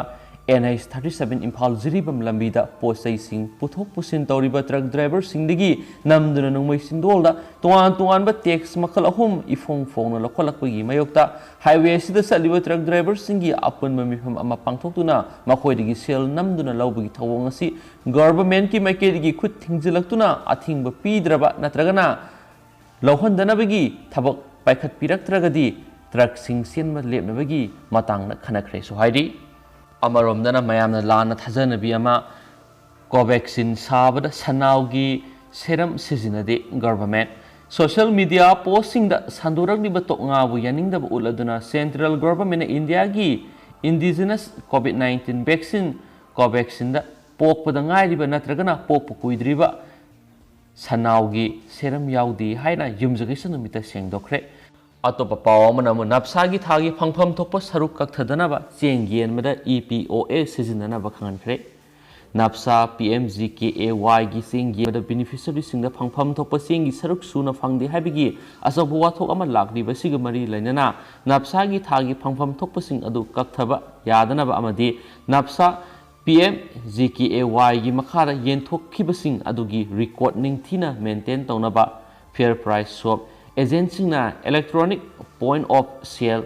N H thirty seven Imphal Jiribam ꯂꯝꯕꯤꯗ ꯄꯣꯠ ꯆꯩꯁꯤꯡ ꯄꯨꯊꯣꯛ ꯄꯨꯁꯤꯟ ꯇꯧꯔꯤꯕ ꯇ꯭ꯔꯛ ꯗ꯭ꯔꯥꯏꯚꯔꯁꯤꯡꯗꯒꯤ ꯅꯝꯗꯨꯅ ꯅꯣꯡꯃꯩ ꯆꯤꯟꯗꯣꯜꯗ ꯇꯣꯉꯥꯟ ꯇꯣꯉꯥꯟꯕ ꯇꯦꯛꯁ ꯃꯈꯜ ꯑꯍꯨꯝ ꯏꯐꯣꯡ ꯐꯣꯡꯅ ꯂꯧꯈꯠꯂꯛꯄꯒꯤ ꯃꯥꯌꯣꯛꯇ ꯍꯥꯏꯋꯦ ꯑꯁꯤꯗ ꯆꯠꯂꯤꯕ ꯇ꯭ꯔꯛ ꯗ꯭ꯔꯥꯏꯚꯔꯁꯤꯡꯒꯤ ꯑꯄꯨꯟꯕ ꯃꯤꯐꯝ ꯑꯃ ꯄꯥꯡꯊꯣꯛꯇꯨꯅ ꯃꯈꯣꯏꯗꯒꯤ ꯁꯦꯜ ꯅꯝꯗꯨꯅ ꯂꯧꯕꯒꯤ ꯊꯧꯑꯣꯡ ꯑꯁꯤ ꯒꯚꯔꯟꯃꯦꯟꯠꯀꯤ ꯃꯥꯏꯀꯩꯗꯒꯤ ꯈꯨꯠ ꯊꯤꯡꯖꯤꯜꯂꯛꯇꯨꯅ ꯑꯊꯤꯡꯕ ꯄꯤꯗ꯭ꯔꯕ ꯅꯠꯇ꯭ꯔꯒꯅ ꯂꯧꯍꯟꯗꯅꯕꯒꯤ ꯊꯕꯛ ꯄꯥꯏꯈꯠꯄꯤꯔꯛꯇ꯭ꯔꯒꯗꯤ ꯇ꯭ꯔꯛꯁꯤꯡ ꯆꯦꯟꯕ ꯂꯦꯞꯅꯕꯒꯤ ꯃꯇꯥꯡꯗ ꯈꯟꯅꯈ꯭ꯔꯦꯁꯨ ꯍꯥꯏꯔꯤ꯫ ꯑꯃꯔꯣꯝꯗꯅ ꯃꯌꯥꯝꯅ ꯂꯥꯟꯅ ꯊꯥꯖꯅꯕꯤ ꯑꯃ, ꯀꯣꯚꯦꯛꯁꯤꯟ ꯁꯥꯕꯗ ꯁꯟꯅꯥꯎꯒꯤ ꯁꯦꯔꯝ ꯁꯤꯖꯤꯟꯅꯗꯦ ꯒꯚꯔꯟꯃꯦꯟꯠ꯫ ꯁꯣꯁꯤꯌꯦꯜ ꯃꯤꯗꯤꯌꯥ ꯄꯣꯁꯁꯤꯡꯗ ꯁꯟꯗꯣꯔꯛꯂꯤꯕ ꯇꯣꯛꯉꯥꯕꯨ ꯌꯥꯅꯤꯡꯗꯕ ꯎꯠꯂꯗꯨꯅ ꯁꯦꯟꯇ꯭ꯔꯦꯜ ꯒꯚꯔꯟꯃꯦꯟꯠꯅ ꯏꯟꯗꯤꯌꯥꯒꯤ ꯏꯟꯗꯤꯖꯤꯅꯁ ꯀꯣꯚꯤꯗ ꯅꯥꯏꯟꯇꯤꯟ ꯚꯦꯛꯁꯤꯟ ꯀꯣꯚꯦꯛꯁꯤꯟꯗ ꯄꯣꯛꯄꯗ ꯉꯥꯏꯔꯤꯕ ꯅꯠꯇ꯭ꯔꯒꯅ ꯄꯣꯛꯄ ꯀꯨꯏꯗ꯭ꯔꯤꯕ ꯁꯟꯅꯥꯎꯒꯤ ꯁꯦꯔꯝ ꯌꯥꯎꯗꯦ ꯍꯥꯏꯅ ꯌꯨꯝꯖꯀꯩꯁ ꯅꯨꯃꯤꯠꯇ ꯁꯦꯡꯗꯣꯛꯈ꯭ꯔꯦ꯫ ꯑꯇꯣꯞꯄ ꯄꯥꯎ ꯑꯃꯅ ꯑꯃꯨꯛ ꯅꯞꯁꯥꯒꯤ ꯊꯥꯒꯤ ꯐꯪꯐꯝ ꯊꯣꯛꯄ ꯁꯔꯨꯛ ꯀꯛꯊꯗꯅꯕ ꯆꯦꯡ ꯌꯦꯟꯕꯗ ꯏ ꯄꯤ ꯑꯣ ꯑꯦ ꯁꯤꯖꯤꯟꯅꯅꯕ ꯈꯪꯍꯟꯈ꯭ꯔꯦ꯫ ꯅꯞꯁꯥ P M G K A ꯋꯥꯏꯒꯤ ꯆꯦꯡ ꯌꯦꯟꯕꯗ ꯕꯦꯅꯤꯐꯤꯁꯔꯤꯁꯤꯡꯗ ꯐꯪꯐꯝ ꯊꯣꯛꯄ ꯆꯦꯡꯒꯤ ꯁꯔꯨꯛ ꯁꯨꯅ ꯐꯪꯗꯦ ꯍꯥꯏꯕꯒꯤ ꯑꯆꯧꯕ ꯋꯥꯊꯣꯛ ꯑꯃ ꯂꯥꯛꯂꯤꯕ ꯑꯁꯤꯒ ꯃꯔꯤ ꯂꯩꯅꯅ ꯅꯞꯁꯥꯒꯤ ꯊꯥꯒꯤ ꯐꯪꯐꯝ ꯊꯣꯛꯄꯁꯤꯡ ꯑꯗꯨ ꯀꯛꯊꯕ ꯌꯥꯗꯅꯕ ꯑꯃꯗꯤ ꯅꯞꯁꯥ P M G K A ꯋꯥꯏꯒꯤ ꯃꯈꯥꯗ ꯌꯦꯟꯊꯣꯛꯈꯤꯕꯁꯤꯡ ꯑꯗꯨꯒꯤ ꯔꯦꯀꯣꯔꯗ ꯅꯤꯡꯊꯤꯅ ꯃꯦꯟꯇꯦꯟ ꯇꯧꯅꯕ ꯐꯤꯌꯔ ꯄ꯭ꯔꯥꯏꯁ ꯁꯣꯞ ꯑꯦꯖꯦꯟꯠꯁꯤꯡꯅ electronic point of sale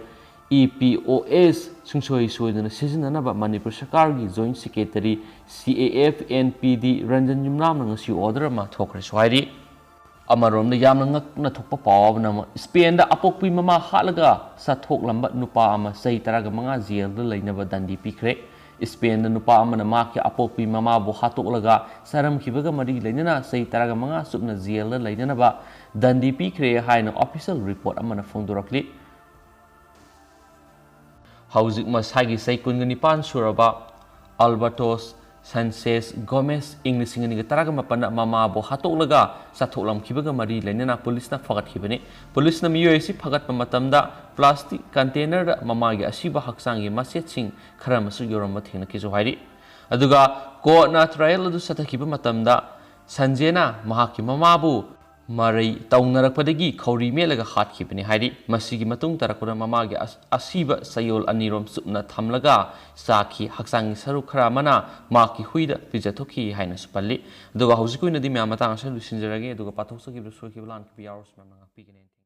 E P O S ꯁꯨꯡꯁꯣꯏ ꯁꯣꯏꯗꯅ ꯁꯤꯖꯤꯟꯅꯅꯕ ꯃꯅꯤꯄꯨꯔ ꯁꯔꯀꯥꯔꯒꯤ ꯖꯣꯏꯟꯠ ꯁꯦꯀ꯭ꯔꯦꯇꯔꯤ ꯁꯤ ꯑꯦ ꯑꯦꯐ ꯑꯦꯟ ꯄꯤ ꯗꯤ ꯔꯟꯖꯟ ꯌꯨꯝꯅꯥꯝꯅ ꯉꯁꯤ ꯑꯣꯔꯗꯔ ꯑꯃ ꯊꯣꯛꯈ꯭ꯔꯦꯁꯨ ꯍꯥꯏꯔꯤ꯫ ꯑꯃꯔꯣꯝꯗ ꯌꯥꯝꯅ ꯉꯛꯅ ꯊꯣꯛꯄ ꯄꯥꯎ ꯑꯃꯅ ꯑꯃꯨꯛ ꯏꯁꯄꯦꯟꯗ ꯑꯄꯣꯛꯄꯤ ꯃꯃꯥ ꯍꯥꯠꯂꯒ ꯆꯥꯊꯣꯛꯂꯝꯕ ꯅꯨꯄꯥ ꯑꯃ ꯆꯍꯤ ꯇꯔꯥꯒ ꯃꯉꯥ ꯖꯦꯜꯗ ꯂꯩꯅꯕ ꯗꯟꯗꯤ ꯄꯤꯈ꯭ꯔꯦ꯫ ꯏꯁꯄꯦꯟꯗ ꯅꯨꯄꯥ ꯑꯃꯅ ꯃꯍꯥꯛꯀꯤ ꯑꯄꯣꯛꯄꯤ ꯃꯃꯥꯕꯨ ꯍꯥꯠꯇꯣꯛꯂꯒ ꯆꯥꯔꯝꯈꯤꯕꯒ ꯃꯔꯤ ꯂꯩꯅꯅ ꯆꯍꯤ ꯇꯔꯥꯒ ꯃꯉꯥ ꯆꯨꯞꯅ ꯖꯦꯜꯗ ꯂꯩꯅꯅꯕ ꯗꯟꯗꯤ ꯄꯤꯈ꯭ꯔꯦ ꯍꯥꯏꯅ ꯑꯣꯐꯤꯁꯤꯌꯦꯜ ꯔꯤꯄꯣꯔꯠ ꯑꯃꯅ ꯐꯣꯡꯗꯣꯔꯛꯂꯤ꯫ ꯍꯧꯖꯤꯛ ꯃꯁꯥꯒꯤ ꯆꯍꯤ ꯀꯨꯟꯒ ꯅꯤꯄꯥꯟ ꯁꯨꯔꯕ ꯑꯜꯕꯔꯇꯣꯁ ꯁꯟꯆꯦꯖ ꯒꯣꯃꯦꯖ ꯏꯪ ꯂꯤꯁꯤꯡ ꯑꯅꯤꯒ ꯇꯔꯥꯒ ꯃꯥꯄꯟꯗ ꯃꯃꯥꯕꯨ ꯍꯥꯠꯇꯣꯛꯂꯒ ꯆꯥꯊꯣꯛꯂꯝꯈꯤꯕꯒ ꯃꯔꯤ ꯂꯩꯅꯅ ꯄꯨꯂꯤꯁꯅ ꯐꯥꯒꯠꯈꯤꯕꯅꯤ꯫ ꯄꯨꯂꯤꯁꯅ ꯃꯤꯑꯣꯏ ꯑꯁꯤ ꯐꯥꯒꯠꯄ ꯃꯇꯝꯗ ꯄ꯭ꯂꯥꯁꯇꯤꯛ ꯀꯟꯇꯦꯅꯔꯗ ꯃꯃꯥꯒꯤ ꯑꯁꯤꯕ ꯍꯛꯆꯥꯡꯒꯤ ꯃꯆꯦꯠꯁꯤꯡ ꯈꯔ ꯑꯃꯁꯨ ꯌꯧꯔꯝꯕ ꯊꯦꯡꯅꯈꯤꯁꯨ ꯍꯥꯏꯔꯤ꯫ ꯑꯗꯨꯒ ꯀꯣꯔꯠꯅ ꯇ꯭ꯔꯥꯌꯦꯜ ꯑꯗꯨ ꯆꯠꯊꯈꯤꯕ ꯃꯇꯝꯗ ꯁꯟꯖꯦꯅ ꯃꯍꯥꯛꯀꯤ ꯃꯃꯥꯕꯨ ꯃꯔꯩ ꯇꯧꯅꯔꯛꯄꯗꯒꯤ ꯈꯧꯔꯤ ꯃꯦꯠꯂꯒ ꯍꯥꯠꯈꯤꯕꯅꯤ ꯍꯥꯏꯔꯤ꯫ ꯃꯁꯤꯒꯤ ꯃꯇꯨꯡ ꯇꯥꯔꯛꯄꯗ ꯃꯃꯥꯒꯤ ꯑꯁ-, ꯑꯁꯤꯕ ꯆꯌꯣꯜ ꯑꯅꯤꯔꯣꯝ ꯆꯨꯞꯅ ꯊꯝꯂꯒ ꯆꯥꯈꯤ꯫ ꯍꯛꯆꯥꯡꯒꯤ ꯁꯔꯨꯛ ꯈꯔ ꯑꯃꯅ ꯃꯍꯥꯛꯀꯤ ꯍꯨꯏꯗ ꯄꯤꯖꯊꯣꯛꯈꯤ ꯍꯥꯏꯅꯁꯨ ꯄꯜꯂꯤ꯫ ꯑꯗꯨꯒ ꯍꯧꯖꯤꯛꯀꯤ ꯑꯣꯏꯅꯗꯤ ꯃꯌꯥꯝ ꯃꯇꯥꯡ ꯑꯁꯤꯗ ꯂꯣꯏꯁꯤꯟꯖꯔꯒꯦ꯫ ꯑꯗꯨꯒ ꯄꯥꯊꯣꯛꯆꯈꯤꯕꯗ ꯁꯣꯏꯈꯤꯕ ꯂꯥꯟꯈꯤꯕ ꯌꯥꯎꯔꯁꯨ ꯃꯌꯥꯝꯅ ꯉꯥꯛꯄꯤꯒꯅꯤ꯫